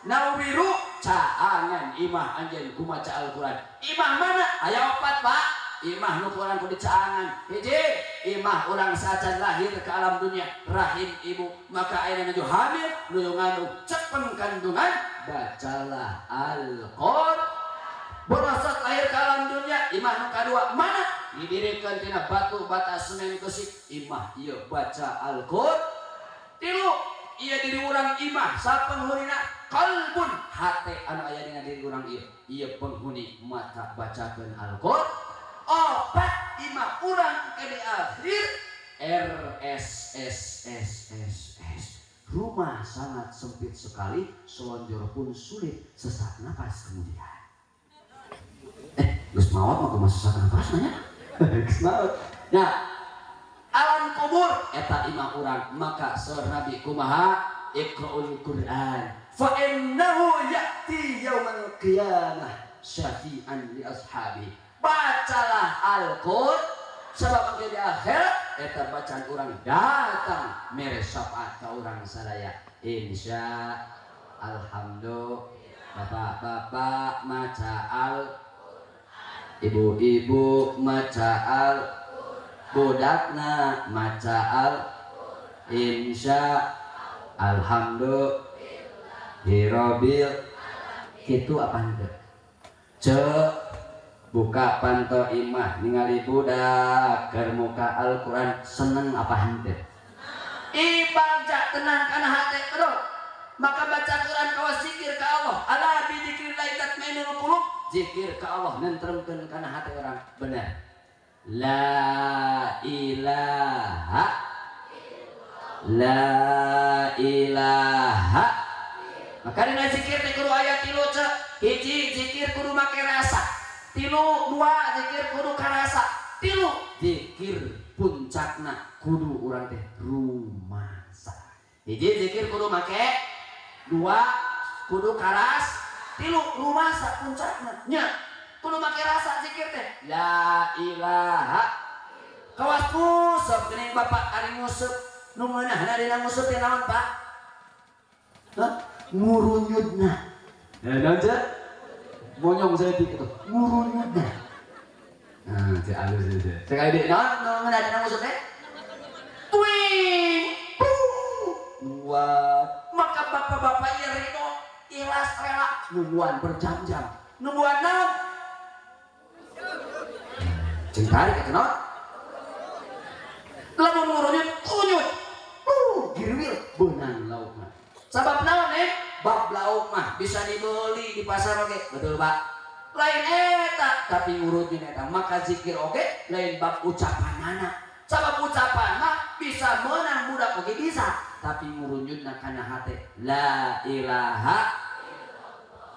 Nawiru caangan imah anjeun ku maca Al-Qur'an. Imah mana? Aya opat, Pak. Imah nu Quran ku dicaangan. Hiji, imah urang saacan lahir ke alam dunia, rahim ibu. Maka ayeuna nuju hamil, nuju ngandung, cepeng kandungan, bacalah Al-Qur'an. Borosot lahir ke alam dunia, imah nu kadua mana? Didirikan tina batu bata semen kesik, imah ieu baca Al-Qur'an. Tilu, ieu diri urang imah sapenghunina qalbun hate anu aya dina diri urang ieu. Ieu penghuni mata bacakeun Al-Qur'an. Opat imah urang ke di akhir R S S S S S. Rumah sangat sempit sekali, selonjor pun sulit, sesak napas kemudian. Geus maot mah kumaha sesak napas nanya? Geus maot. Nah, alam kubur eta imah urang, maka saur Nabi kumaha? Iqra'ul Qur'an fa innahu ya'ti yaumal qiyamah syafi'an li ashabi. Bacalah Al-Qur'an sebab di akhirat eta bacaan urang datang mere syafaat ka urang sadaya. Insya alhamdulillah. Bapak-bapak maca Al, ibu-ibu maca Al, budakna maca Al, insya alhamdulillah hirobil. Kitu apa henteu? Cek Buka panto imah ningali budak keur muka Al-Qur'an seneng apa henteu? Ibadah tenang kana hate, betul. Maka baca Quran kawas zikir ka Allah. Ala bi dzikrillah tatmainul qulub. Zikir ka Allah nentremkeun kana hate orang. Bener. La ilaha la ilaha. Maka dina zikir teh kudu aya tilu cek. Hiji zikir kudu make rasa. Tilu dua zikir kudu karasa. Tilu zikir puncakna kudu urang teh rumasa. Hiji zikir kudu make, dua kudu karas, tilu rumasa puncakna. Nya kudu make rasa zikir teh. La ilaha. Kawas nguseup geuning bapak ari nguseup nu ngeunahna dina nguseup teh naon Pak? Hah? Ngurunyudna. Naon cek? Monyong saeutik kitu. Ngurunyudna. Nah, cek alus cek. Sekali deui naon nu ngeunah dina nguseup teh? Twing. Buat maka bapak-bapak ieu ridho ikhlas rela nungguan berjam-jam. Nungguan naon? Jeung tarik eta naon? Lamun ngurunyut kunyut. Girwil beunang lauk mah. Sabab naon bab lauk mah bisa dibeli di pasar oge, betul Pak? Lain eta tapi ngurutin eta maka zikir oge lain bab ucapanana. Sabab ucapan mah bisa menang budak oge bisa, tapi ngurunyutna kana hate la ilaha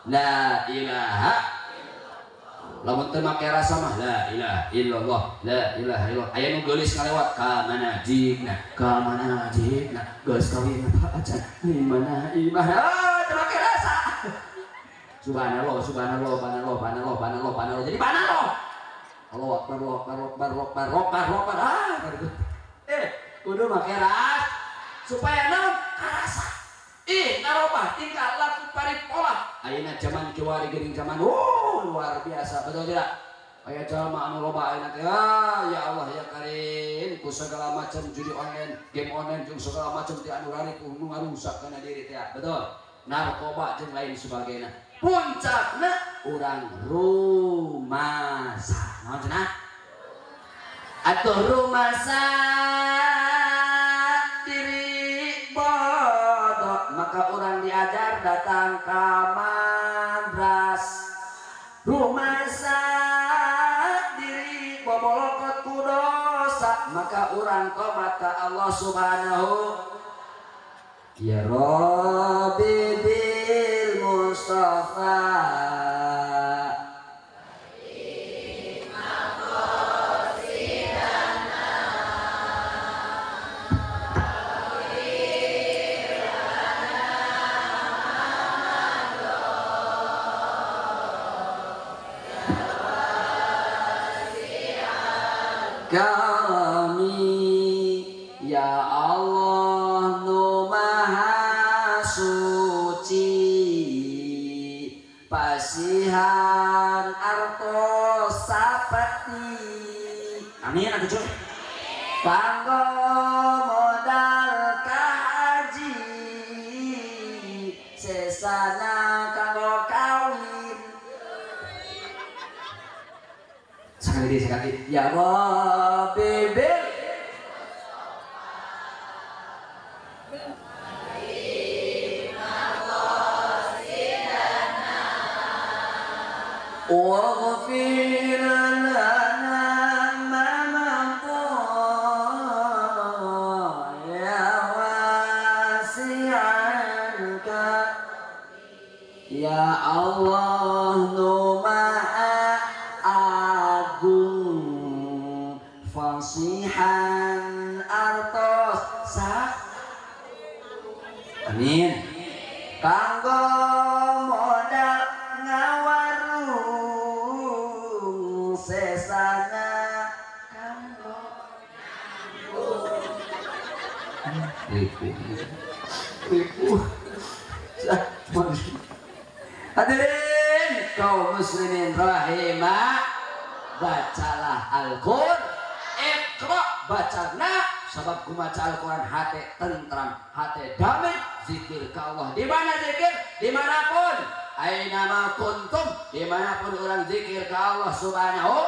la ilaha. Lamun teu make rasa mah la ilaha illallah la ilaha illallah. Aya nu geulis ngalewat ka mana jigna ka mana jigna geus kawin acan di mana imah. Ah teu make rasa. Subhanallah subhanallah subhanallah subhanallah subhanallah subhanallah jadi subhanallah. Allahu akbar Allahu akbar Allahu akbar Allahu akbar Allahu akbar. Ah kudu make rasa supaya naon karasa. Ih narobah tingkah laku paripola. Ayeuna zaman kiwari geuning zaman luar biasa, betul tidak? Aya jalma anu loba ayeuna teh ya Allah ya Karim ku segala macam judi online, game online jeung segala macam teh anu raripuh nu ngarusak kana diri teh, betul? Narkoba jeung lain sebagainya. Puncakna urang rumasa. Naon cenah? Atuh rumasa diri bodoh, maka orang diajar datang ka madras. Rumasa diri bobolokot ku dosa, maka orang tobat ka Allah Subhanahu. Ya Rabbi bil Mustafa kami, ya Allah nu maha suci, pasihan artos sapati. Amin atuh cuy. Kanggo modal ka haji, sesana kanggo kawin. Sekali sekali ya Rabbi bil waghfir lana ma madha ya wasi'al ya Allah nu maha agung fasihan artos sa. Amin. Kanggo modal ngawarung sesana kanggo ribu ribu. Hadirin kaum muslimin rahimah, bacalah Al-Qur'an, iqra bacana, sebab ku maca Al-Qur'an hati tentram, hati damai, zikir ka Allah. Di mana zikir? Dimanapun. Aina ma kuntum, dimanapun orang zikir ke Allah Subhanahu,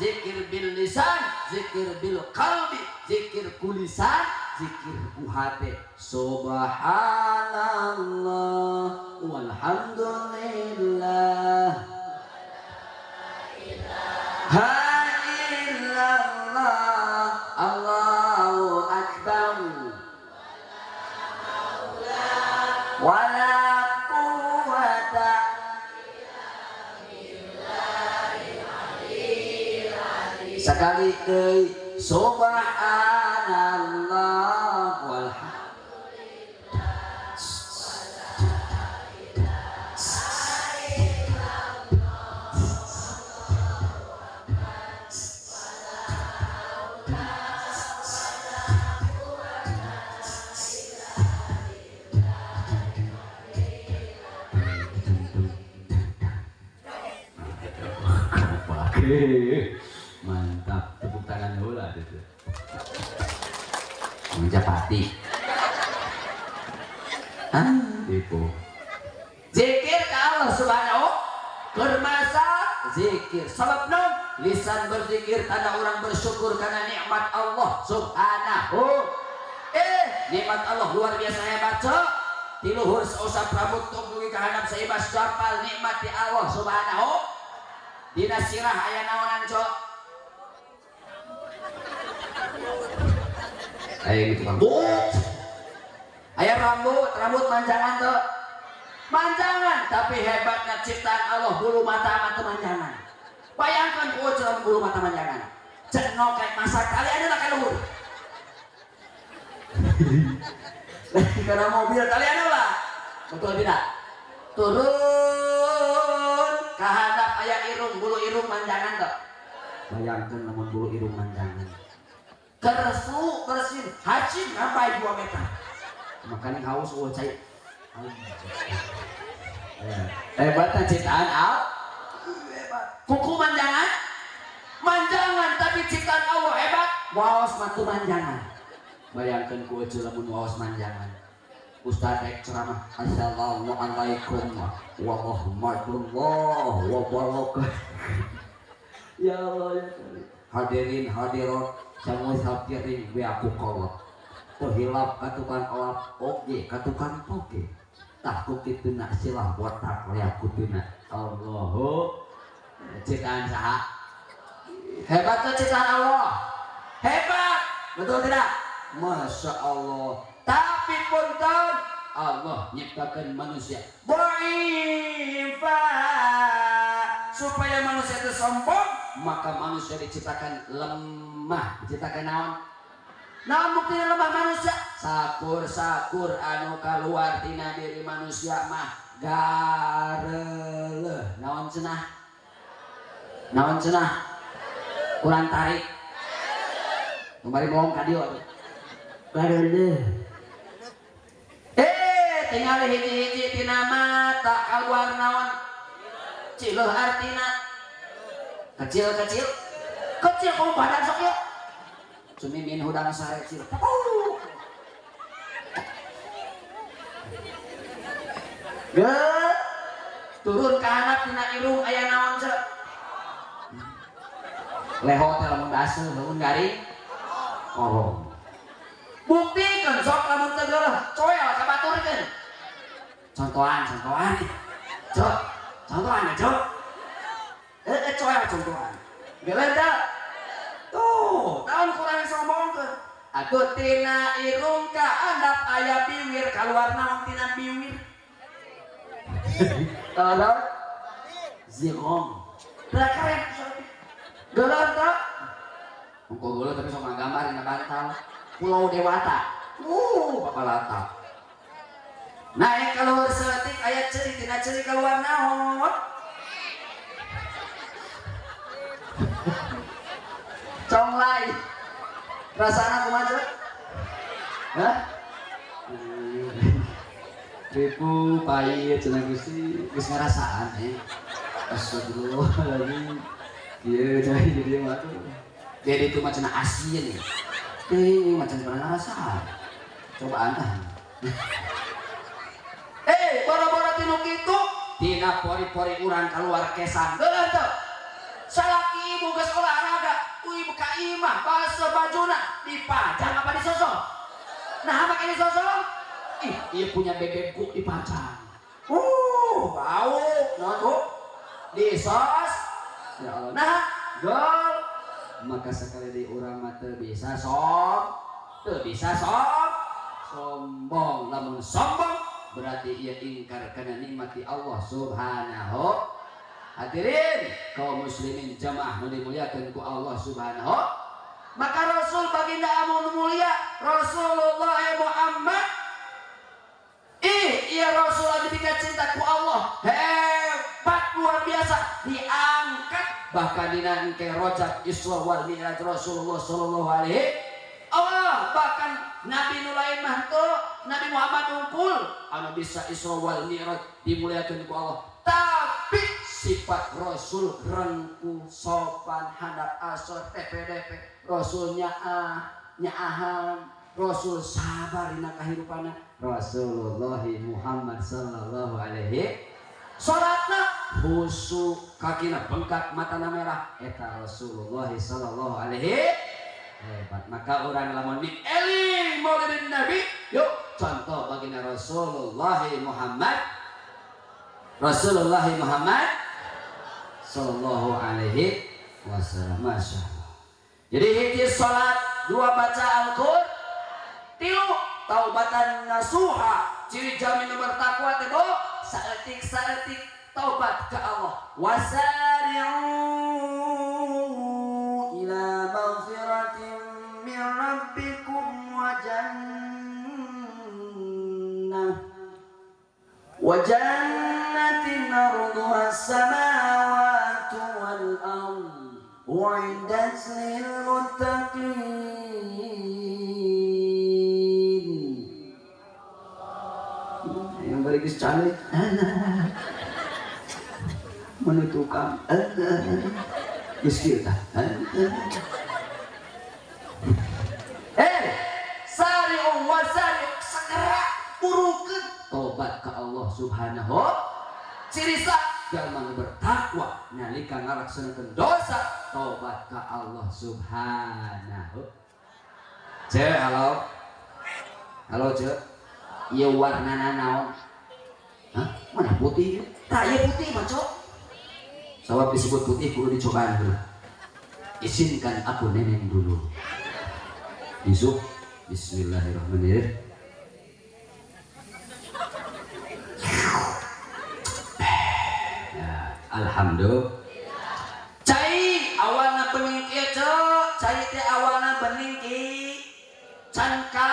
zikir bil lisan, zikir bil qalbi, zikir kulisan, zikir ku hati. Subhanallah walhamdulillah, la illallah, Allahu akbar, wala quwwata illa billah. Sekali deui subhanallah walhamdulillah. Mantap, tepuk tangan heula gitu. Menjapati. Ah, itu. Zikir ke Allah Subhanahu keur masak zikir. Sabab naon? Lisan berzikir tanda orang bersyukur karena nikmat Allah Subhanahu. Nikmat Allah luar biasa hebat, cok. Ti luhur sausap rambut tunggu ka handap saibas japal nikmat di Allah Subhanahu. Dina sirah aya naonan, cok? Aya gitu rambut. Aya rambut, rambut manjangan tuh. Manjangan, tapi hebatnya ciptaan Allah bulu mata mah teu manjangan. Bayangkan ku celem bulu mata manjangan. Cenok kayak masak kali ada lah ka luhur. Karena mobil kali ada lah. Betul tidak? Turun kahandap aya irung, bulu irung manjangan tuh. Bayangkan lamun bulu irung manjangan. Kersu bersin, hacin sampai 2 meter. Makanya haus eueuh cai. Hebatnya ciptaan Allah. Hebat. Kuku manjangan? Manjangan, tapi ciptaan Allah hebat. Waos mah teu manjangan. Bayangkan ku eueuh lamun waos manjangan. Ustaz rek ceramah, assalamualaikum warahmatullahi wabarakatuh. Ya Allah ya Allah. Hadirin hadirat sangu sapiring we aku kolot. Teu hilap ka tukang olap oge ka tukang toge. Tah ku kitu na silah botak lea kutuna. Allahu ciptaan saha? Hebat tuh ciptaan Allah. Hebat. Betul tidak? Masya Allah. Tapi punten Allah nyiptakan manusia dha'ifa, supaya manusia itu sombong, maka manusia diciptakan lemah. Diciptakan naon? Naon buktinya lemah manusia? Sakur-sakur anu kaluar tina diri manusia mah gareleuh. Naon cenah? Naon cenah? Kurang tarik. Kembali bohong ka dieu atuh. Gareleuh. Tinggal hiji-hiji tina mata kaluar naon? Cileuh artina kecil-kecil kecil kamu badan sok yuk cumimin hudang sare cil. Ge turun ka handap tina irung aya naon ceu? Leho teh lamun baseuh lamun garing korong. Buktikeun sok lamun teu geuleuh coel ka baturkeun. Contohan, contohan. Cok, contohan cok. Coel contohan. Geuleuh teu? Tuh, naon kurang sombongkeun. Atuh tina irung ka handap aya biwir, kaluar naon tina biwir? Tolong zirong. Teu keren. Geuleuh teu? Engko geuleuh tapi sok ngagambar dina bantal. Pulau Dewata, Papalata. Naik keluar setik ayat ceri, tina ceri keluar naon? Conglai. Rasana kumaha cek? Hah? Ribu pahit cenah Gusti, geus ngarasaan eh. Astagfirullahaladzim. Kieu cenah jadi mah tuh. Jadi itu mah cenah asin. Ting macam pernah ngarasaan. Cobaan ah. Boro-boro tinu kitu tina pori-pori urang keluar kesan. Geuleuh teu? Salaki ibu geus olahraga, ibu ka imah basa bajuna dipajang apa disosok? Nah, make disosok? Ih, ieu punya bebekku dipajang. Bau, naon Bu? Disos. Ya Allah. Nah, gol. Maka sekali di urang mah teu bisa som, teu bisa som, sombong. Lamun sombong berarti ia ingkar kana nikmat Allah Subhanahu. Hadirin kaum muslimin jamaah nu dimuliakeun ku Allah Subhanahu. Maka Rasul baginda amun mulia Rasulullah Muhammad. Ih, iya Rasul anu dipika cinta ku Allah hebat luar biasa diangkat bahkan dina engke Rajab Isra wal Mi'raj Rasulullah sallallahu alaihi Allah bahkan Nabi nu lain mah teu Nabi Muhammad unggul anu bisa Isra wal Mi'raj dimuliakeun ku Allah tapi sifat Rasul rengku sopan handap asor TPDP Rasul nyaah nyaahan Rasul sabar dina kahirupanna Rasulullah Muhammad sallallahu alaihi salatna khusyuk kakina bengkak matana merah eta Rasulullah sallallahu alaihi hebat maka urang lamun eling maulidin Nabi yuk contoh baginda Rasulullah Muhammad Rasulullah Muhammad sallallahu alaihi wasallam. Masya Allah. Jadi hiji salat, dua baca Al-Qur'an, tilu taubatan nasuha, ciri jamin nomor takwa teh bo saeutik-saeutik taubat ke Allah. Wasari'u ila maghfiratin min rabbikum wa jannah wa jannatin arduha as-samawati wal ardh u'iddat lil muttaqin. Yang bari geus calik menutukang geus kieu tah. Sari'u wa sari'u segera burukeun tobat ke Allah Subhanahu. Ciri sah jalma nu bertakwa nalika ngalaksanakeun dosa tobat ka Allah Subhanahu. Ce halo. Halo ce. Ieu warnana naon? Hah? Mana putih? Tah ieu putih mah cok. Sabab disebut putih kudu dicobaan dulu. Izinkan aku neneng dulu. Yusuf, bismillahirrahmanirrahim. Ya, alhamdulillah. Cai awalna bening kieu cok, cai teh awalna bening ki. Can ka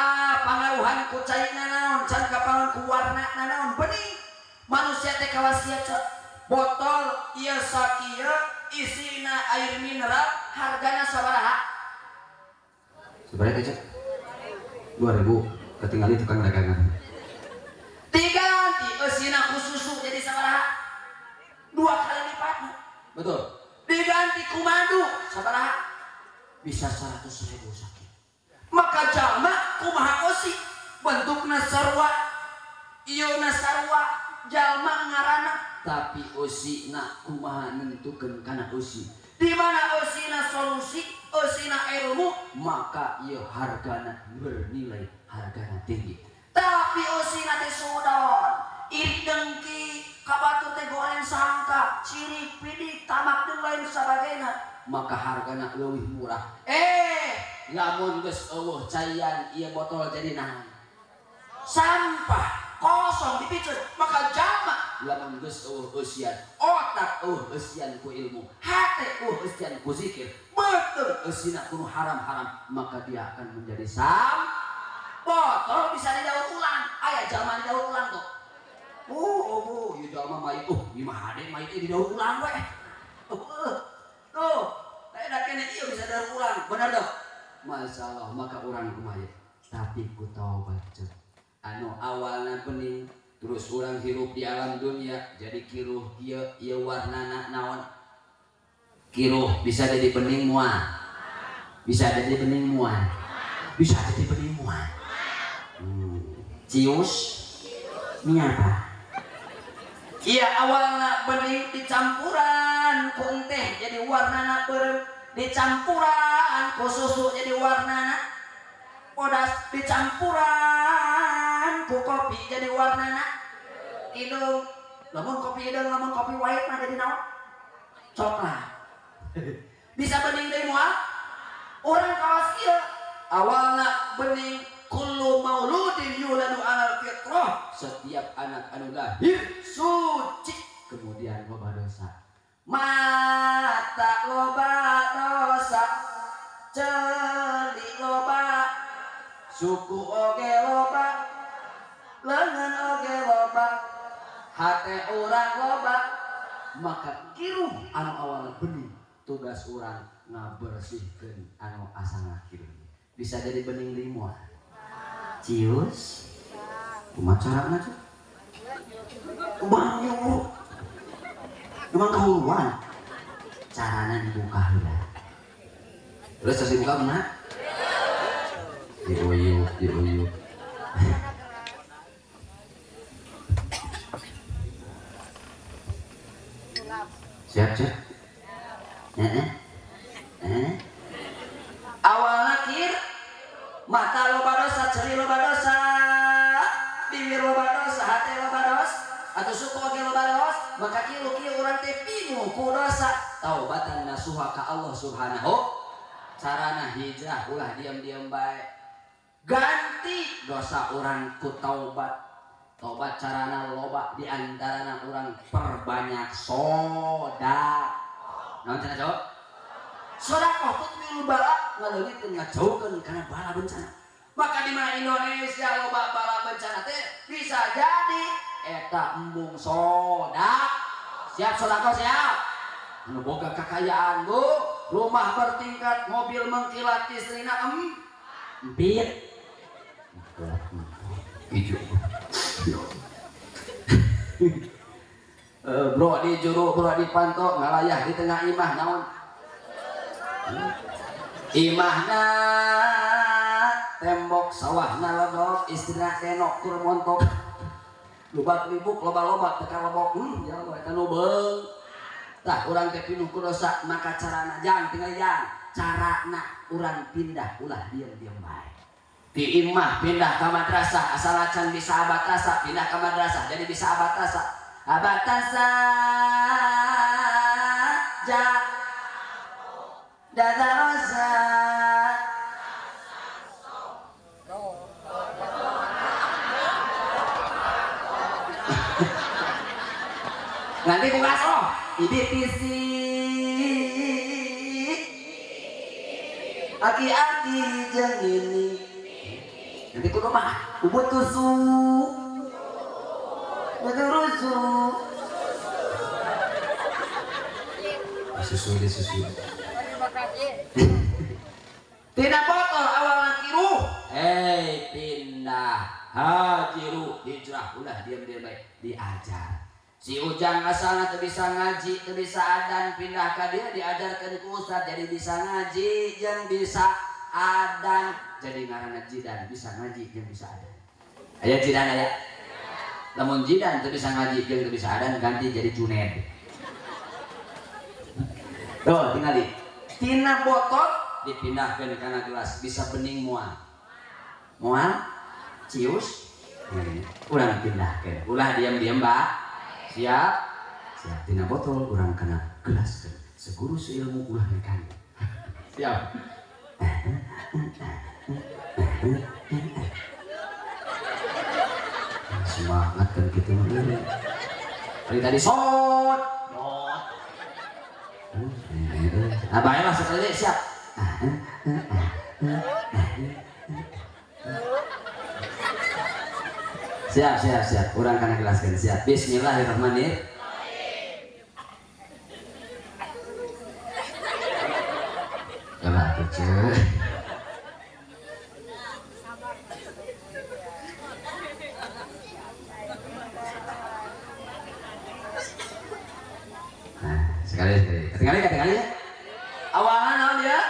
pangaruhan ku cai nanaon, can ka pangaruhan ku warna nanaon bening. Manusia teh kawas ieu cok. Botol ieu sakieu isina air mineral hargana sabaraha? Sabaraha teh cok? 2000 ketinggalan tukang dagangan. Diganti eusina ku susu jadi sabaraha? 2 kali lipatnya. Betul. Diganti ku madu sabaraha? Bisa 100.000 sakit. Maka jalma kumaha eusi bentukna sarua ieuna sarua jalma ngaranna tapi eusina kumaha nentukeun kana eusi. Di mana eusina solusi, eusina ilmu, maka ieu hargana bernilai, hargana tinggi. Tapi eusina teh sudon, iri dengki, ka batur teh goreng sangka, sirik pidik, tamak jeung lain sabagena, maka hargana leuwih murah. Lamun geus eueuh caian ieu botol jadi naon? Sampah, kosong dipiceun, maka jalma lamun geus eueuh eusian, otak eueuh eusian ku ilmu, hate eueuh eusian ku zikir, beuteung eusina ku nu haram-haram, maka dia akan menjadi sam botol bisa didaur ulang. Aya jalma didaur ulang tuh. Ieu jalma mayit, ieu mah hade mayit didaur ulang we. Tuh, da kene ieu bisa daur ulang, bener tuh. Masalah maka urang kumaha tapi ku taubat cek. Anu awalna bening terus urang hirup di alam dunia jadi kiruh ieu ieu warnana naon? Kiruh bisa jadi bening moal. Bisa jadi bening moal. Bisa jadi bening moal. Cius miapa? Iya awalna bening dicampuran ku teh jadi warnana beureum, dicampuran ku susu jadi warnana bodas, dicampuran ku kopi jadi warnana hidung. Lamun kopi hidung, lamun kopi white mah jadi naon? Coklat. Bisa bening deui moal? Urang kawas ieu awalna bening. Kullu mauludin yuladu alal fitrah, setiap anak anu lahir suci kemudian loba dosa, mata loba dosa, ceuli loba, suku oge loba, leungeun oge loba, hate urang loba. Maka kiruh anu awalna bening, tugas urang ngabersihkeun anu asana kiruh. Bisa jadi bening deui moal? Cius, kumaha carana cuk? Kumaha? Emang kahuluan? Carana dibuka heula. Terus terus dibuka kumaha? Diuyup, diuyup. Siap, siap. Heeh. Heeh. Awalna kir, mata loba dosa, ceuli loba dosa, bibir loba dosa, hati loba dosa, atau suku oge loba dosa, maka kieu kieu urang teh pinuh ku dosa. Taubatan nasuha ka Allah Subhanahu. Carana hijrah ulah diam-diam bae. Ganti dosa urang ku taubat. Taubat carana loba, di antarana urang perbanyak soda. Naon cenah jawab? Sodakoh tutmil bala, ngaleungitkeun ngajauhkeun kana bala bencana. Maka di mana Indonesia loba bala bencana teh bisa jadi eta embung soda. Siap sodakoh siap. Anu boga kakayaan bu, rumah bertingkat, mobil mengkilat, istrina empit. Ijo. Bro di juru, bro di panto, ngalayah di tengah imah naon? Imahna tembok, sawahna ledok, istrina denok tur montok. Lubak libuk loba-loba teka lobok. Ya Allah eta nu beung. Tah urang teh pinuh ku dosa, maka carana jang tinggal jang. Carana urang pindah ulah diam-diam bae. Di imah pindah ka madrasah, asal acan bisa abatasa, pindah ka madrasah jadi bisa abatasa. Abatasa ja dadarosa. Nanti ku ngaso IBTC aki-aki jeung ini. Nanti ku rumah ubud tusu beturusu susu di susu. Tidak botol awalnya kiruh, hei pindah hajiru hijrah ulah diam-diam baik diajar. Si Ujang asalnya teu bisa ngaji, teu bisa adan, pindah ka dia diajarkeun ku ustad jadi bisa ngaji jeung bisa adan, jadi ngaranna jidan bisa ngaji jeung bisa adan. Aya jidan aya. Lamun jidan teu bisa ngaji jeung teu bisa adan ganti jadi juned. Tuh tingali. Tina botol dipindahkeun kana gelas bisa bening moal. Moal cius. Urang pindahkeun. Ulah diam-diam, Mbak. Siap, siap. Tina botol urang kana gelas kan. Seguru seilmu ulah nekan. Siap. Semangat kan gitu. Tadi tadi sot. Nah, baiklah sekali siap. Siap, siap, siap. Urang kana gelaskeun. Siap. Bismillahirrahmanirrahim. Coba tuh. Nah, sekali sekali. Ketinggalan ketinggalan ya. Awalnya naon dia?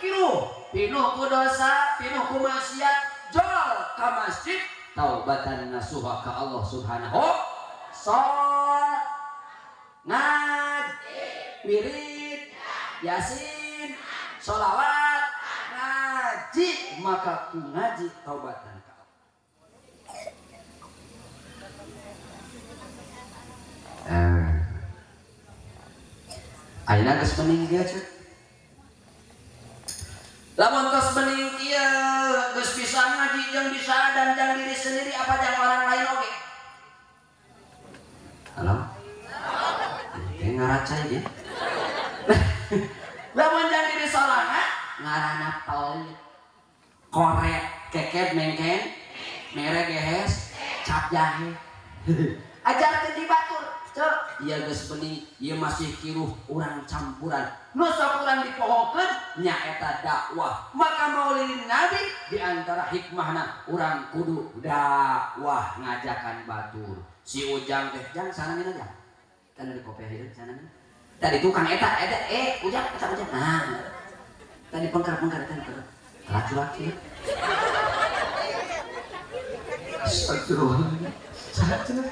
Kiruh, pinuh ku dosa, pinuh ku maksiat, jol ka masjid. Taubatan nasuha ka Allah Subhanahu. Sodakoh. Ngaji, wirid, yasin, sholawat, ngaji, maka ku ngaji taubatan ka Allah. Ayeuna geus bening kieu ceuk. Lamun geus bening kieu geus bisa ngaji jeung bisa dan jang diri sendiri apa jang orang lain oge. Halo? Kayak ngaracai ya. Lamun jang diri sorangan ngarana pelit. Korek kekeb mengken, mere gehes, cap jahe. Ajarkeun di batur. Cek, ieu geus bening, ieu masih kiruh urang campuran. Nu sok urang dipohokeun nyaeta dakwah. Maka maulid Nabi di antara hikmahna urang kudu dakwah ngajakan batur. Si Ujang teh jang sana mina jang. Kan di kopi ieu sana mina. Tadi tukang eta eta Ujang eta Ujang. Nah. Tadi pengkar-pengkar eta laki-laki.
Astagfirullah. Sakit.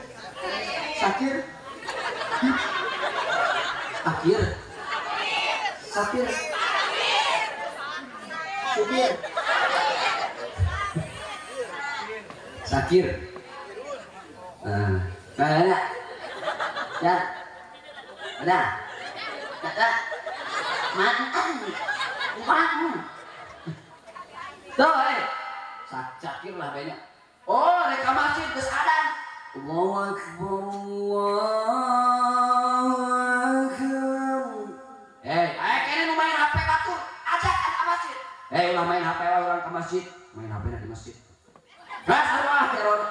Sakit.
Akhir. Sapir. Supir. Sakir. Nah, nah, ya. Ada. Ada. Mantan. Uang. Tuh, Sakir lah banyak. Oh, reka masjid geus adan.
Allahu akbar, Allahu akbar.
Kene nu main HP batur, ajak ka masjid. Ulah main HP wae urang ka masjid, main HP na di masjid. Geus sarua teror.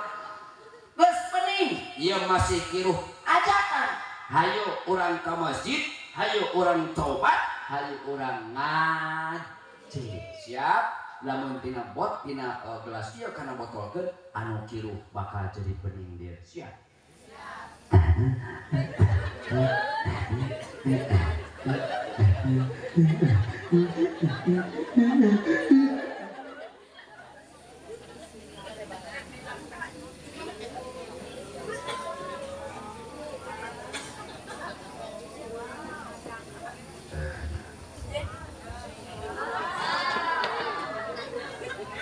Geus bening, ieu masih kiruh ajakan. Hayu urang ka masjid, hayu urang tobat, hayu urang ngaji. Siap? Lamun tina bot tina gelas ieu kana botolkeun anu kiruh bakal jadi bening dia. Siap.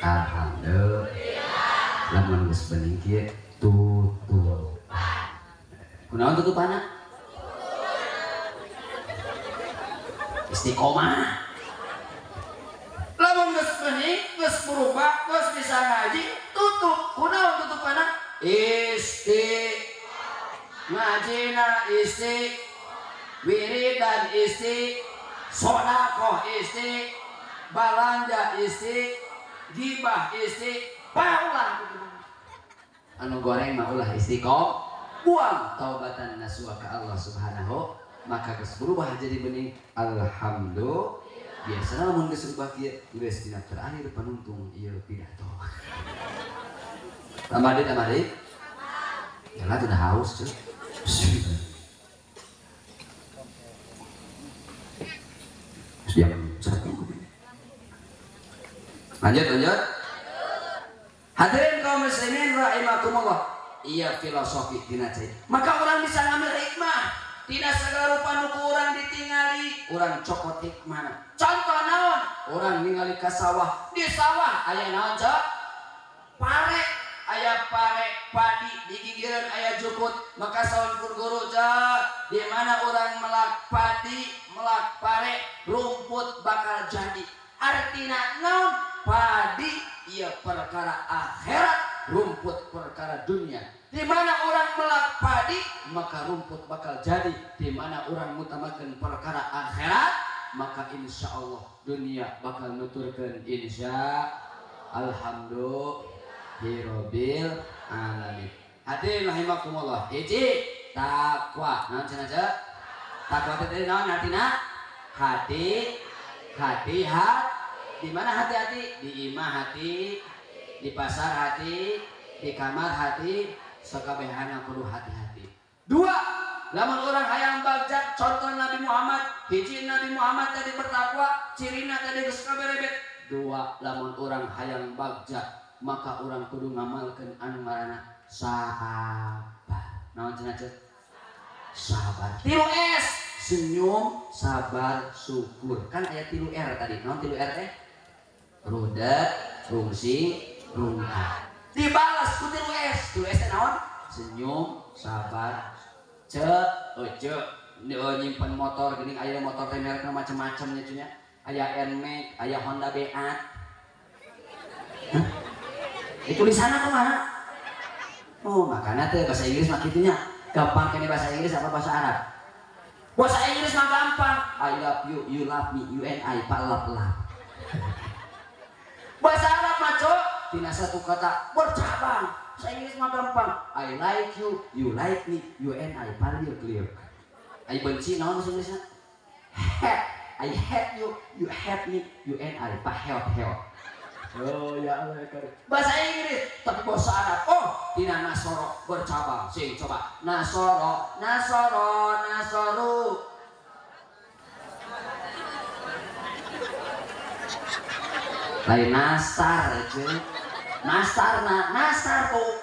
Alhamdulillah. Lamun geus bening kieu tutup. Kunaon tutupanna? Istiqomah. Lamun geus bening, geus berubah, geus bisa ngaji, tutup. Kunaon tutupanna? Isti ngajina isti wiridan isti sodakoh isti balanja isti gibah isti paulah anu goreng mah ulah istiqomah buang taubatan nasuha ka Allah Subhanahu maka geus berubah jadi bening. Alhamdulillah. Biasana lamun geus berubah kieu geus dina terakhir penuntung ieu pidato. Tambah deui tambah deui. Jalan udah haus cuy. Jam 1. Lanjut lanjut. Hadirin kaum muslimin rahimakumullah. Iya filosofi dina cai. Maka orang bisa ngambil hikmah. Tina segala rupa nu ku urang ditingali, urang cokot hikmahna. Contoh naon? Urang ningali ka sawah. Di sawah aya naon, Cok? Pare, aya pare padi di gigireun aya jukut. Maka saur guru, Cok, di mana urang melak padi, melak pare, rumput bakal jadi. Artina naon? Padi ieu perkara akhirat, rumput perkara dunia. Di mana orang melak padi, maka rumput bakal jadi. Di mana orang mutamakeun perkara akhirat, maka insya Allah dunia bakal nuturkeun insya alhamdulillahirabbil alamin. Hadirin rahimakumullah. Hiji takwa. Naon cenah ceu? Takwa teh naon artina? Hati, hati, hati. Di mana hati-hati? Di imah hati, di pasar hati, di kamar hati, sakabehana kudu hati-hati. Dua, lamun orang hayang bagja contoh Nabi Muhammad, hiji Nabi Muhammad tadi bertakwa, cirina tadi geus kaberebet. Dua, lamun orang hayang bagja, maka orang kudu ngamalkeun anu ngaranna sabar. Naon cenah ceu? Sabar. 3 S, senyum, sabar, syukur. Kan aya 3 R tadi. Naon 3 R teh? Rudet, rungsing, rungkad. Dibalas ku 3 S. 3 S teh naon? Senyum, sabar, ce, ece. Nyimpen motor geuning aya motor teh merekna macem-macem nya cunya. Aya Nmax, aya Honda Beat. Hah? Itu tulisanna kumaha? Oh, makanya teh bahasa Inggris mah kitu nya. Gampang kene bahasa Inggris apa bahasa Arab? Bahasa Inggris mah gampang. I love you, you love me, you and I, pak love love. Bahasa Arab mah cok, tina satu kata bercabang. Bahasa Inggris mah gampang. I like you, you like me, you and I, pak clear. I benci naon bahasa Inggrisna? Hate. I hate you, you hate me, you and I, pak help help. Oh ya Allah ya karim. Bahasa Inggris tapi bahasa Arab. Oh, tina nasoro bercabang. Sing coba. Nasoro, nasoro, nasoru. Lain nasar cuy. Nasar na, nasar oh.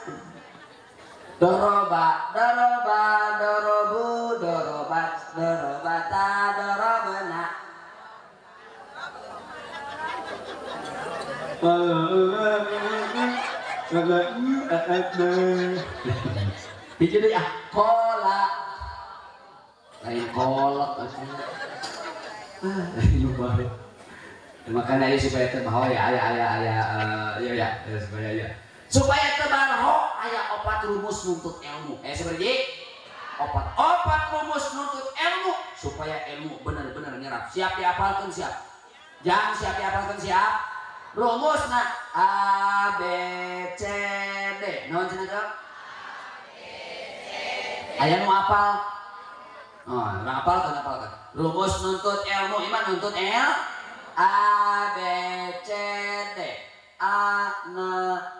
Doroba, doroba, dorobu, dorobat, dorobata, dorobena. Hiji deui ah, kola. Lain kolot atuh. Ah, makanya ieu supaya teu baho ya aya aya aya ya ya supaya ya. Supaya teu barho aya 4 rumus nuntut ilmu. Seperti 4 rumus nuntut ilmu supaya ilmu benar-benar nyerap. Siap diapalkeun siap. Jangan siap diapalkeun siap. Rumusna A B C D. Naon cenah teh? Aya nu apal? Oh, urang apal kan apal kan. Rumus nuntut ilmu iman nuntut L A B C D. A na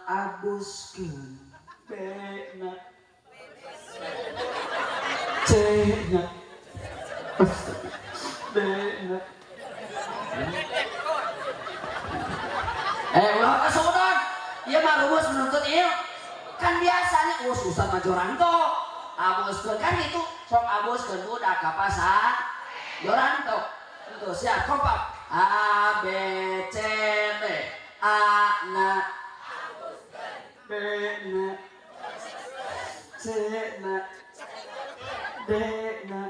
abuskeun, B na C na D na. Ulah kasudan. Ieu mah rumus menuntut ilmu. Kan biasanya ustaz mah joranto. Abuskeun kan gitu. Sok abuskeun budak ka pasar joranto. Itu siap kompak. A B C D. A na
B na C na D na.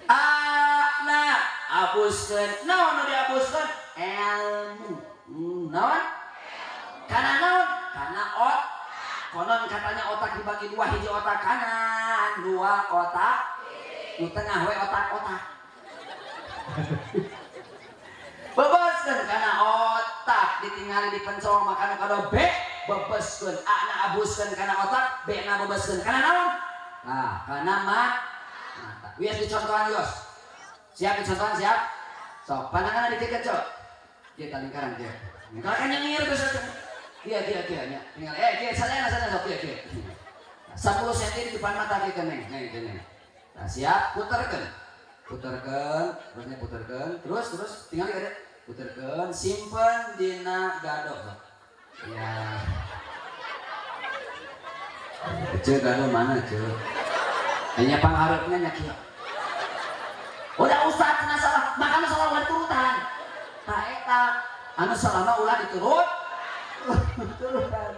A na abuskeun. Naon nu diabuskeun? Ilmu. Naon? Kana naon? Kana ot. Konon katanya otak dibagi 2, hiji otak kanan, 2 otak nu tengah we otak-otak. Bebaskeun kana otak ditingali dipencong makana kada B bebaskeun, A na abuskeun kana otak, B na bebaskeun kana naon? Nah, kana mata. Wios dicontohan yos. Siap dicontohan siap? Sok pandanganna dikeun cok. Kieu lingkaran kieu. Lingkaran nyengir geus. Kieu kieu kieu nya. Tinggal kieu sadayana sadayana sok kieu kieu. 10 cm di depan mata kieu neng, neng neng. Nah, siap puterkeun. Puterkeun, terusnya puterkeun, terus terus tinggal ada puterkeun, simpen dina gado. Ya. Ceu gado mana ceu? Hanya pangharepna nya kieu. Udah ustaz cenah salah, makana salah ulah diturutan. Tah eta anu salah mah ulah diturut. Turutan.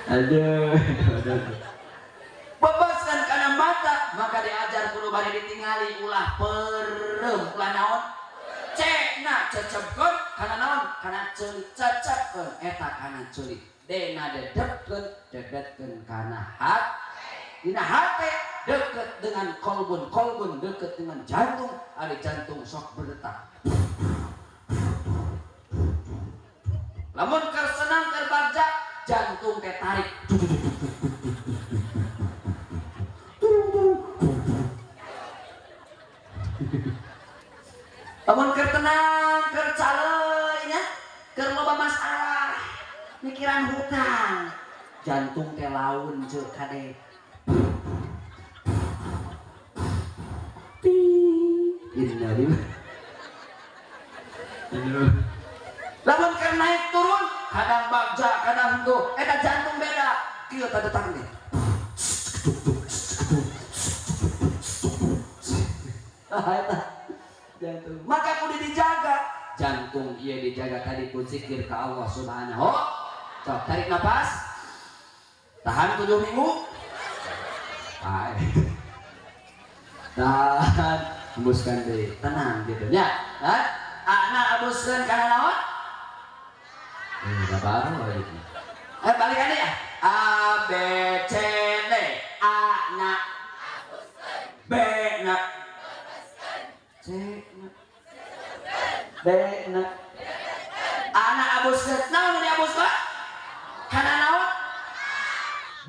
Aduh, aduh. Bebaskan kana mata, maka diajar kudu bari ditingali ulah perem, ulah naon? Cekna cecepkeun kana naon? Kana ceuli cecepkeun eta kana ceuli. Dena dedepkeun, dedetkeun kana hati. Dina hate deket dengan kolbun, kolbun deket dengan jantung, ari jantung sok berdetak. Lamun keur senang keur bagja, jantung teh tarik. Lamun keur tenang, keur caleuy nya, keur loba masalah, mikiran hutang, jantung teh laun jeung kade. Innalillahi. kieu tah detak teh. Eta jantung. Maka kudu dijaga. Jantung ieu dijaga tadi ku zikir ka Allah Subhanahu. Sok tarik napas. Tahan 7 minggu. Tahan, hembuskan deui. Tenang gitu nya. Hah? Ana abuskeun kana naon? Baru lagi. Balikan ya. A B C D. A na B na C na D na. Ana abuskeun. Naon diabuskeun? Kana naon?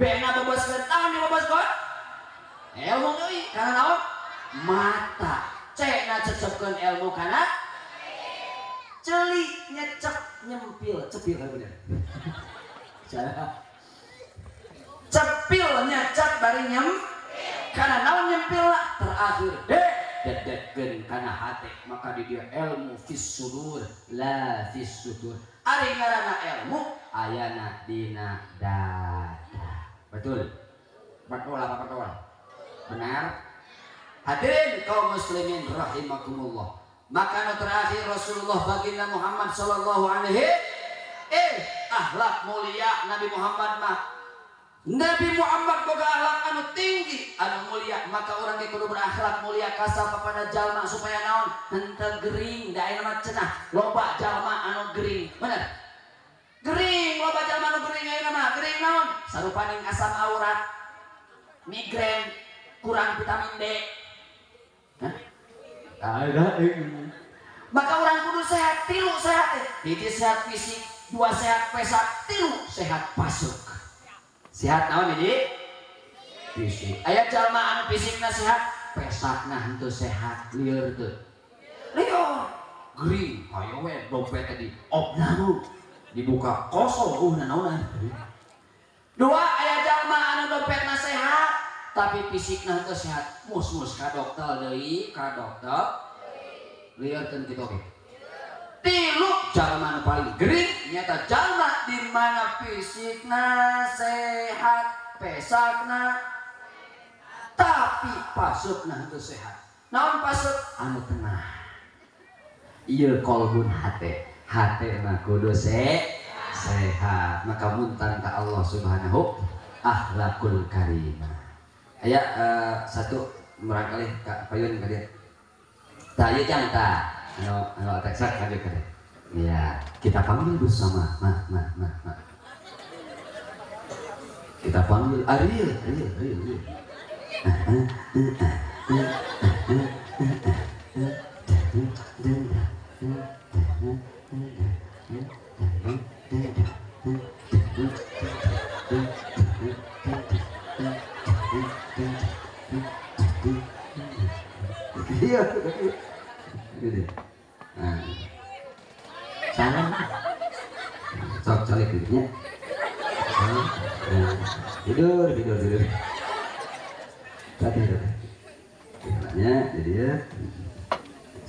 B na beboskeun. Naon dibeboskeun? Ilmu deui. Kana naon? Mata. C na cecepkeun ilmu kana celi nyecek nyempil cepil bener. Cepil nyecek bari nyem kana naon nyempil lah terakhir D dedetkeun kana hate maka di dia ilmu fis sudur la fis sudur. Ari ngaranna ilmu ayana dina dada. Betul? Betul apa betul? Benar? Hadirin kaum muslimin rahimakumullah. Maka terakhir Rasulullah baginda Muhammad sallallahu alaihi akhlak mulia Nabi Muhammad mah. Nabi Muhammad boga akhlak anu tinggi anu mulia, maka orang ge kudu berakhlak mulia kasapa pada jalma supaya naon henteu gering da aya mah cenah loba jalma anu gering. Bener? Gering loba jalma anu gering ayeuna mah gering naon? Sarupaning asam aurat, migrain, kurang vitamin D. Hah? Ada maka orang kudu sehat, tilu sehat, hiji sehat fisik, 2 sehat pesak, 3 sehat pasuk. Sehat naon hiji? Fisik. Aya jalma anu fisikna sehat, pesakna henteu sehat, lieur teu. Lieur. Gering, hayo we dompet tadi opname dibuka kosong naonan. 2 aya jalma anu dompetna sehat, tapi fisikna henteu sehat, mus-mus ka dokter deui, ka dokter. Lieur teu kitu oge. 3 jalma anu paling gering nyata jalma di mana fisikna sehat, pesakna tapi pasukna henteu sehat. Naon pasuk? Anu tenang. Ieu kolbun hate, hate mah kudu sehat. Maka muntan ka Allah Subhanahu akhlakul karimah. Aya satu murangkalih ka payun ka dieu. Tah ieu jang tah. Anu anu ataksak lanjut ka dieu. Ya, kita panggil bersama. Mah mah mah mah. Kita panggil Ariel, Ariel, Ariel, Ariel. Iya, gitu. Nah, salam. Sok calik gitu. Tidur, tidur, tidur. Tadi, tadi. Jalannya, jadi ya.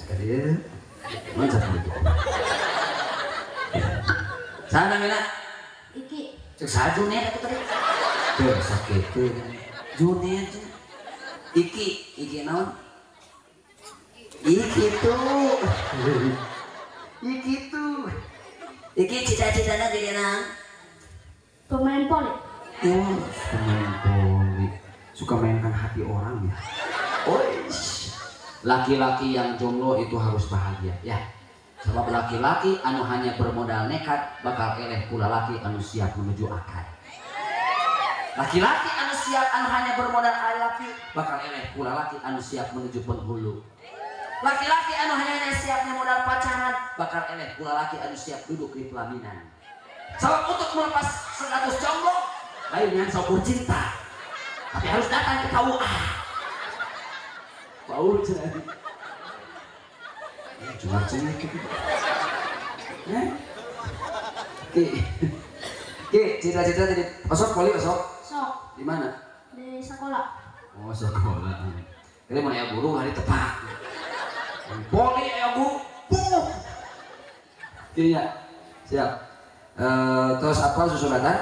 Sekali ya. Mantap gitu. Sana mina.
Iki.
Cek saha Junet atuh tadi. Tuh sakit tuh. Junet. Iki, iki naon? Iki tuh. Iki tuh. Iki cita-citanya jadi naon?
Pemain voli.
Oh, pemain voli. Suka mainkan hati orang ya. Oish. Laki-laki yang jomblo itu harus bahagia ya. Sebab laki-laki anu hanya bermodal nekat bakal eleh pula laki anu siap menuju akad. Laki-laki anu siap anu hanya bermodal I love you bakal eleh pula laki anu siap menuju penghulu. Laki-laki anu hanya siapnya modal pacaran bakal eleh pula laki anu siap duduk di pelaminan. Sebab untuk melepas 100 jomblo lain dengan saukur cinta, tapi harus datang ke KUA. Bau cenah. Cuma cenah gitu. Ki, Ki, cita-cita jadi osok poli osok?
Sok.
Di mana?
Di sekolah.
Oh sekolah. Ini mau ya guru hari tepat. Poli ya guru. Iya, siap. Terus apa susulatan?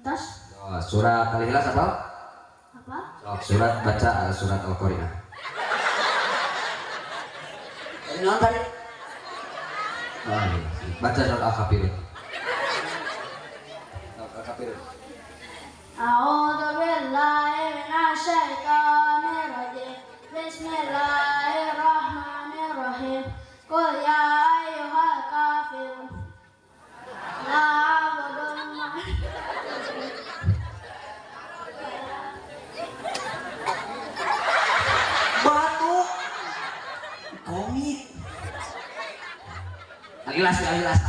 Tos.
Surat Al-Ikhlas apa?
Apa?
Surat baca surat Al-Qari'ah. Tadi naon tadi? Oh, iya. Baca surat Al-Kafirun. Al-Kafirun.
A'udzu billahi minasyaitonir rajim. Bismillahirrahmanirrahim. Qul ya ayyuhal kafirun. La a'budu ma
batu komik. Al-Ikhlas, Al-Ikhlas.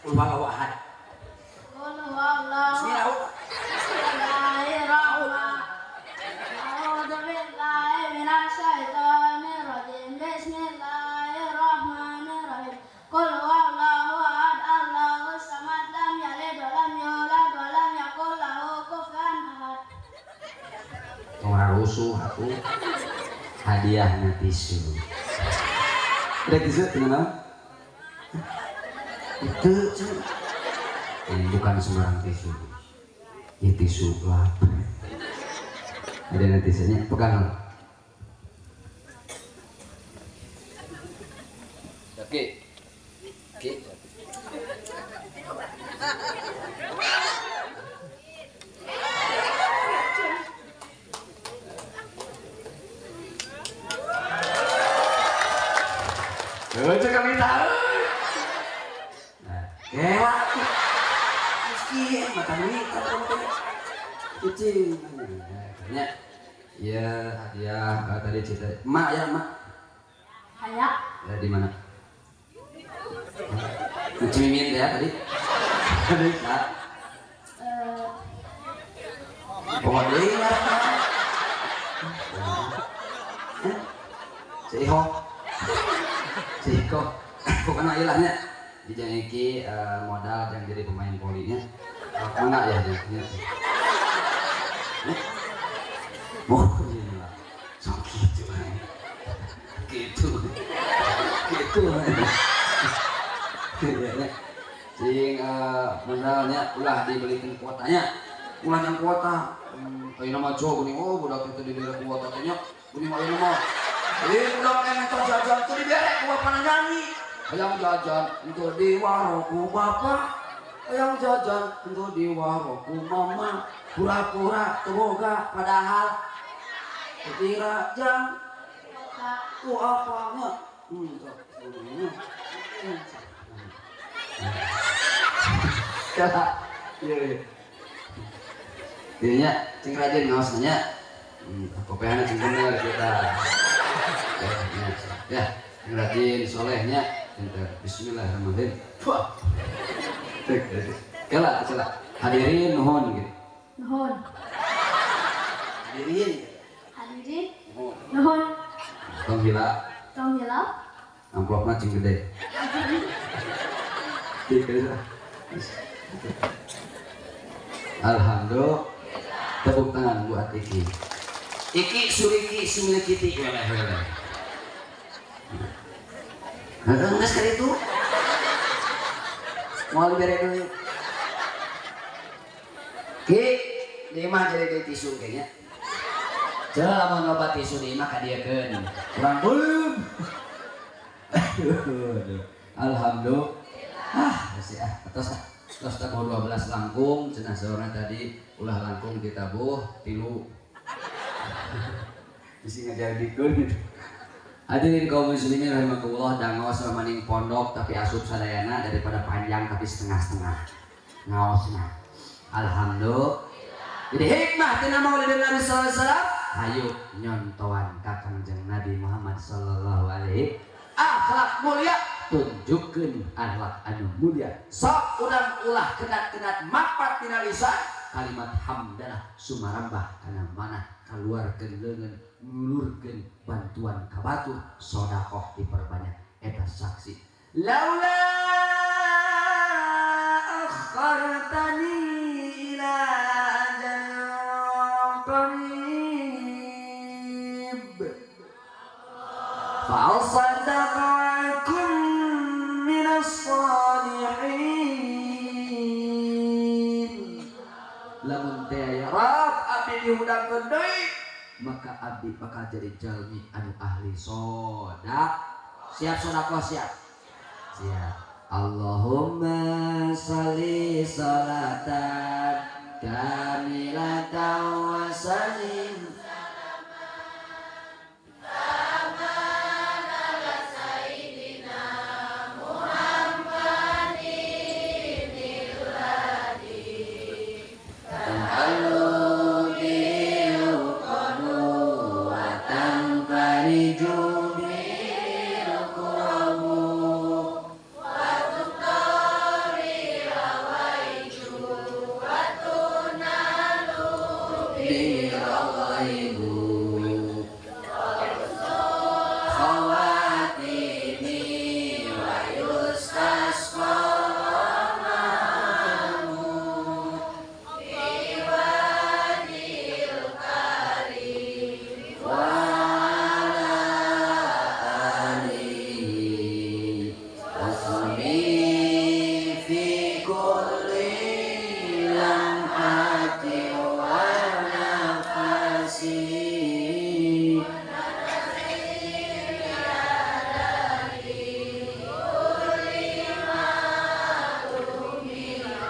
Qul huwallahu ahad.
Qul huwallahu.
Bismillah.
A'udzu billahi minasyaitonir rajim. Bismillahirrahmanirrahim. Qul huwallahu ahad, Allahus samad, lam yalid wa lam yulad wa lam yakul lahu kufuwan ahad.
Tong rusuh aku. Hadiahna tisu. Ada tisu tinggal naon? Itu ini bukan sembarang tisu. Ya tisu lap. Ada nanti tisunya, pegang. Oke. Oke. Cek kami tahu. Nah, kewa. Miskin, mata duit, kucing. Nah, ya hadiah tadi cerita. Mak ya, mak.
Kayak.
Ya di mana? Cimimin ya tadi. Tadi Kak. Pokoknya deui lah. Si Iho. Si Iko. Pokoknya ilahnya. Di Iki modal yang jadi pemain volinya. Mana ya dia? Oh, iya. So gitu. Gitu. Gitu. Sing modalnya ulah dibelikan kuotanya. Ulah yang kuota. Ayeuna mah jo geuning oh budak teh dibere kuota teh nya. Geuning ayeuna mah. Budak teh minta jajan teu dibere ku bapana nyanyi. Hayang jajan untuk di waroku bapak, hayang jajan untuk di waroku mama. Pura-pura teu boga padahal kira jang ku apanya. Iya. Dinya cing rajin ngaos nya. Kopehana cing bener kita. Ya, cing rajin solehnya. Bismillahirrahmanirrahim. Wah. Kela, kela. Hadirin nuhun gitu.
Nuhun.
Hadirin.
Hadirin. Nuhun. Nuhun.
Tong hilap.
Tong hilap.
Amplopna cing gede. Alhamdulillah. Tepuk tangan buat Iki. Iki suriki sumlikiti weleh weleh. Heeh, geus ka ditu. Moal dibere duit. Ki, di imah jadi deui tisu kayaknya. Ceuk lamun loba tisu di imah kadieukeun. Kurang belum. Aduh. Alhamdulillah. Ah, geus ah, atos ah. Tos tabuh 12 langkung, cenah saurna tadi ulah langkung ditabuh 3. Bisi ngajadikeun. Hadirin kaum muslimin rahimakumullah, dan ngaos maning pondok tapi asup sadayana daripada panjang tapi setengah-setengah. Ngaosna. Alhamdulillah. Jadi hikmah tina maulid Nabi sallallahu alaihi wasallam, hayu nyontoan ka Kangjeng Nabi Muhammad sallallahu alaihi akhlak mulia, tunjukkeun akhlak anu mulia. Sok urang ulah kenat-kenat mapat tina lisan, kalimat hamdalah sumarambah kana manah kaluarkeun leungeun ngulurkeun bantuan ka batur, sedekah diperbanyak eta saksi. Laula akhartani ila ajalin qarib fa asaddaqa wa akun minas salihin. Lamun teh aya dihudangkeun deui maka abdi bakal jadi jalmi anu ahli sedekah. Siap sedekah siap? Siap. Allahumma sholli sholatan kamilatan wa sallim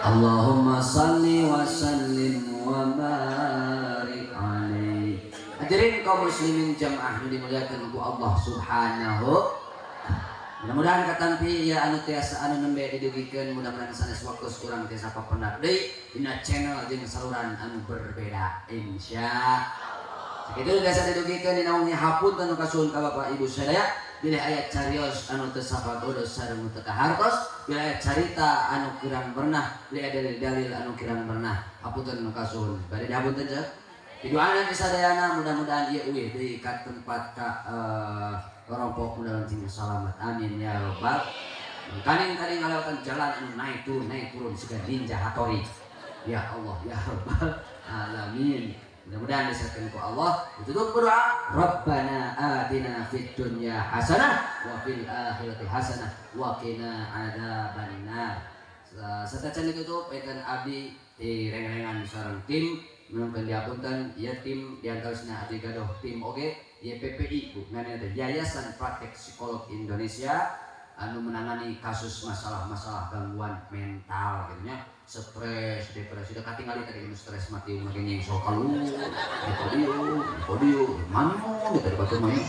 Allahumma salli wa sallim wa barik alaihi. Hadirin kaum muslimin jamaah nu dimuliakan ku Allah Subhanahu. Mudah-mudahan katampi ya anu tiasa anu nembe didugikeun, mudah-mudahan sanes waktu urang tiasa papendak deui dina channel jeung saluran anu berbeda insyaallah. Sakitu biasa didugikeun dina wengi hapunten nu kasuhun ka Bapak Ibu sadaya. Bilih aya carios anu teu sapagodos sareng teu kahartos, bilih aya carita anu kurang pernah, bilih aya dalil-dalil anu kurang pernah, hapunten nu kasuhun. Bade dihapunten ceuk. Didoakeun sadayana mudah-mudahan ieu eueuh deui ka tempat ka kelompok mudah-mudahan sing salamet. Amin ya rabbal. Kaning tadi ngalewatan jalan anu naik turun siga ninja Hattori. Ya Allah ya rabbal alamin. Mudah-mudahan disehatkan ku Allah. Ditutup berdoa, Rabbana atina fid dunya hasanah wa fil akhirati hasanah wa qina adzabannar. Satacan ditutup enten abdi di reng-rengan sareng tim menungkeun diapunten ieu tim diantawisna abdi gadoh tim oge YPPI Bu ngaranna teh Yayasan Praktek Psikolog Indonesia anu menangani kasus masalah-masalah gangguan mental gitu nya, stres, depresi, udah katingali tadi nu stres mati ulah ge nyengso kalu, di mano tadi batu mano.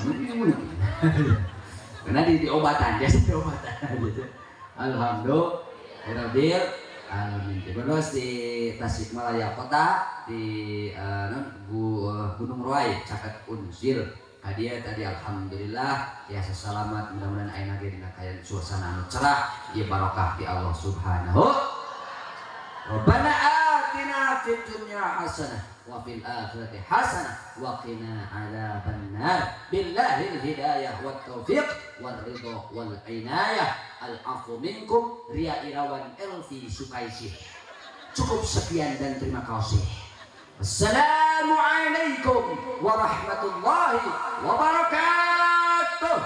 Karena di diobatan, biasa diobatan gitu. Alhamdulillah alamin. Terus di Tasikmalaya kota di Gunung Ruai caket Unsil. Hadiah tadi alhamdulillah ya selamat, mudah-mudahan ayeuna ge dina kaayaan suasana anu cerah ieu barokah di Allah Subhanahu. Rabbana atina fid dunya hasanah wa fil akhirati hasanah wa qina adzabannar. Billahil hidayah wat taufiq war ridha wal inayah. Al afu minkum. Ria Irawan Elvi Sukaisih. Cukup sekian dan terima kasih. Assalamualaikum warahmatullahi wabarakatuh.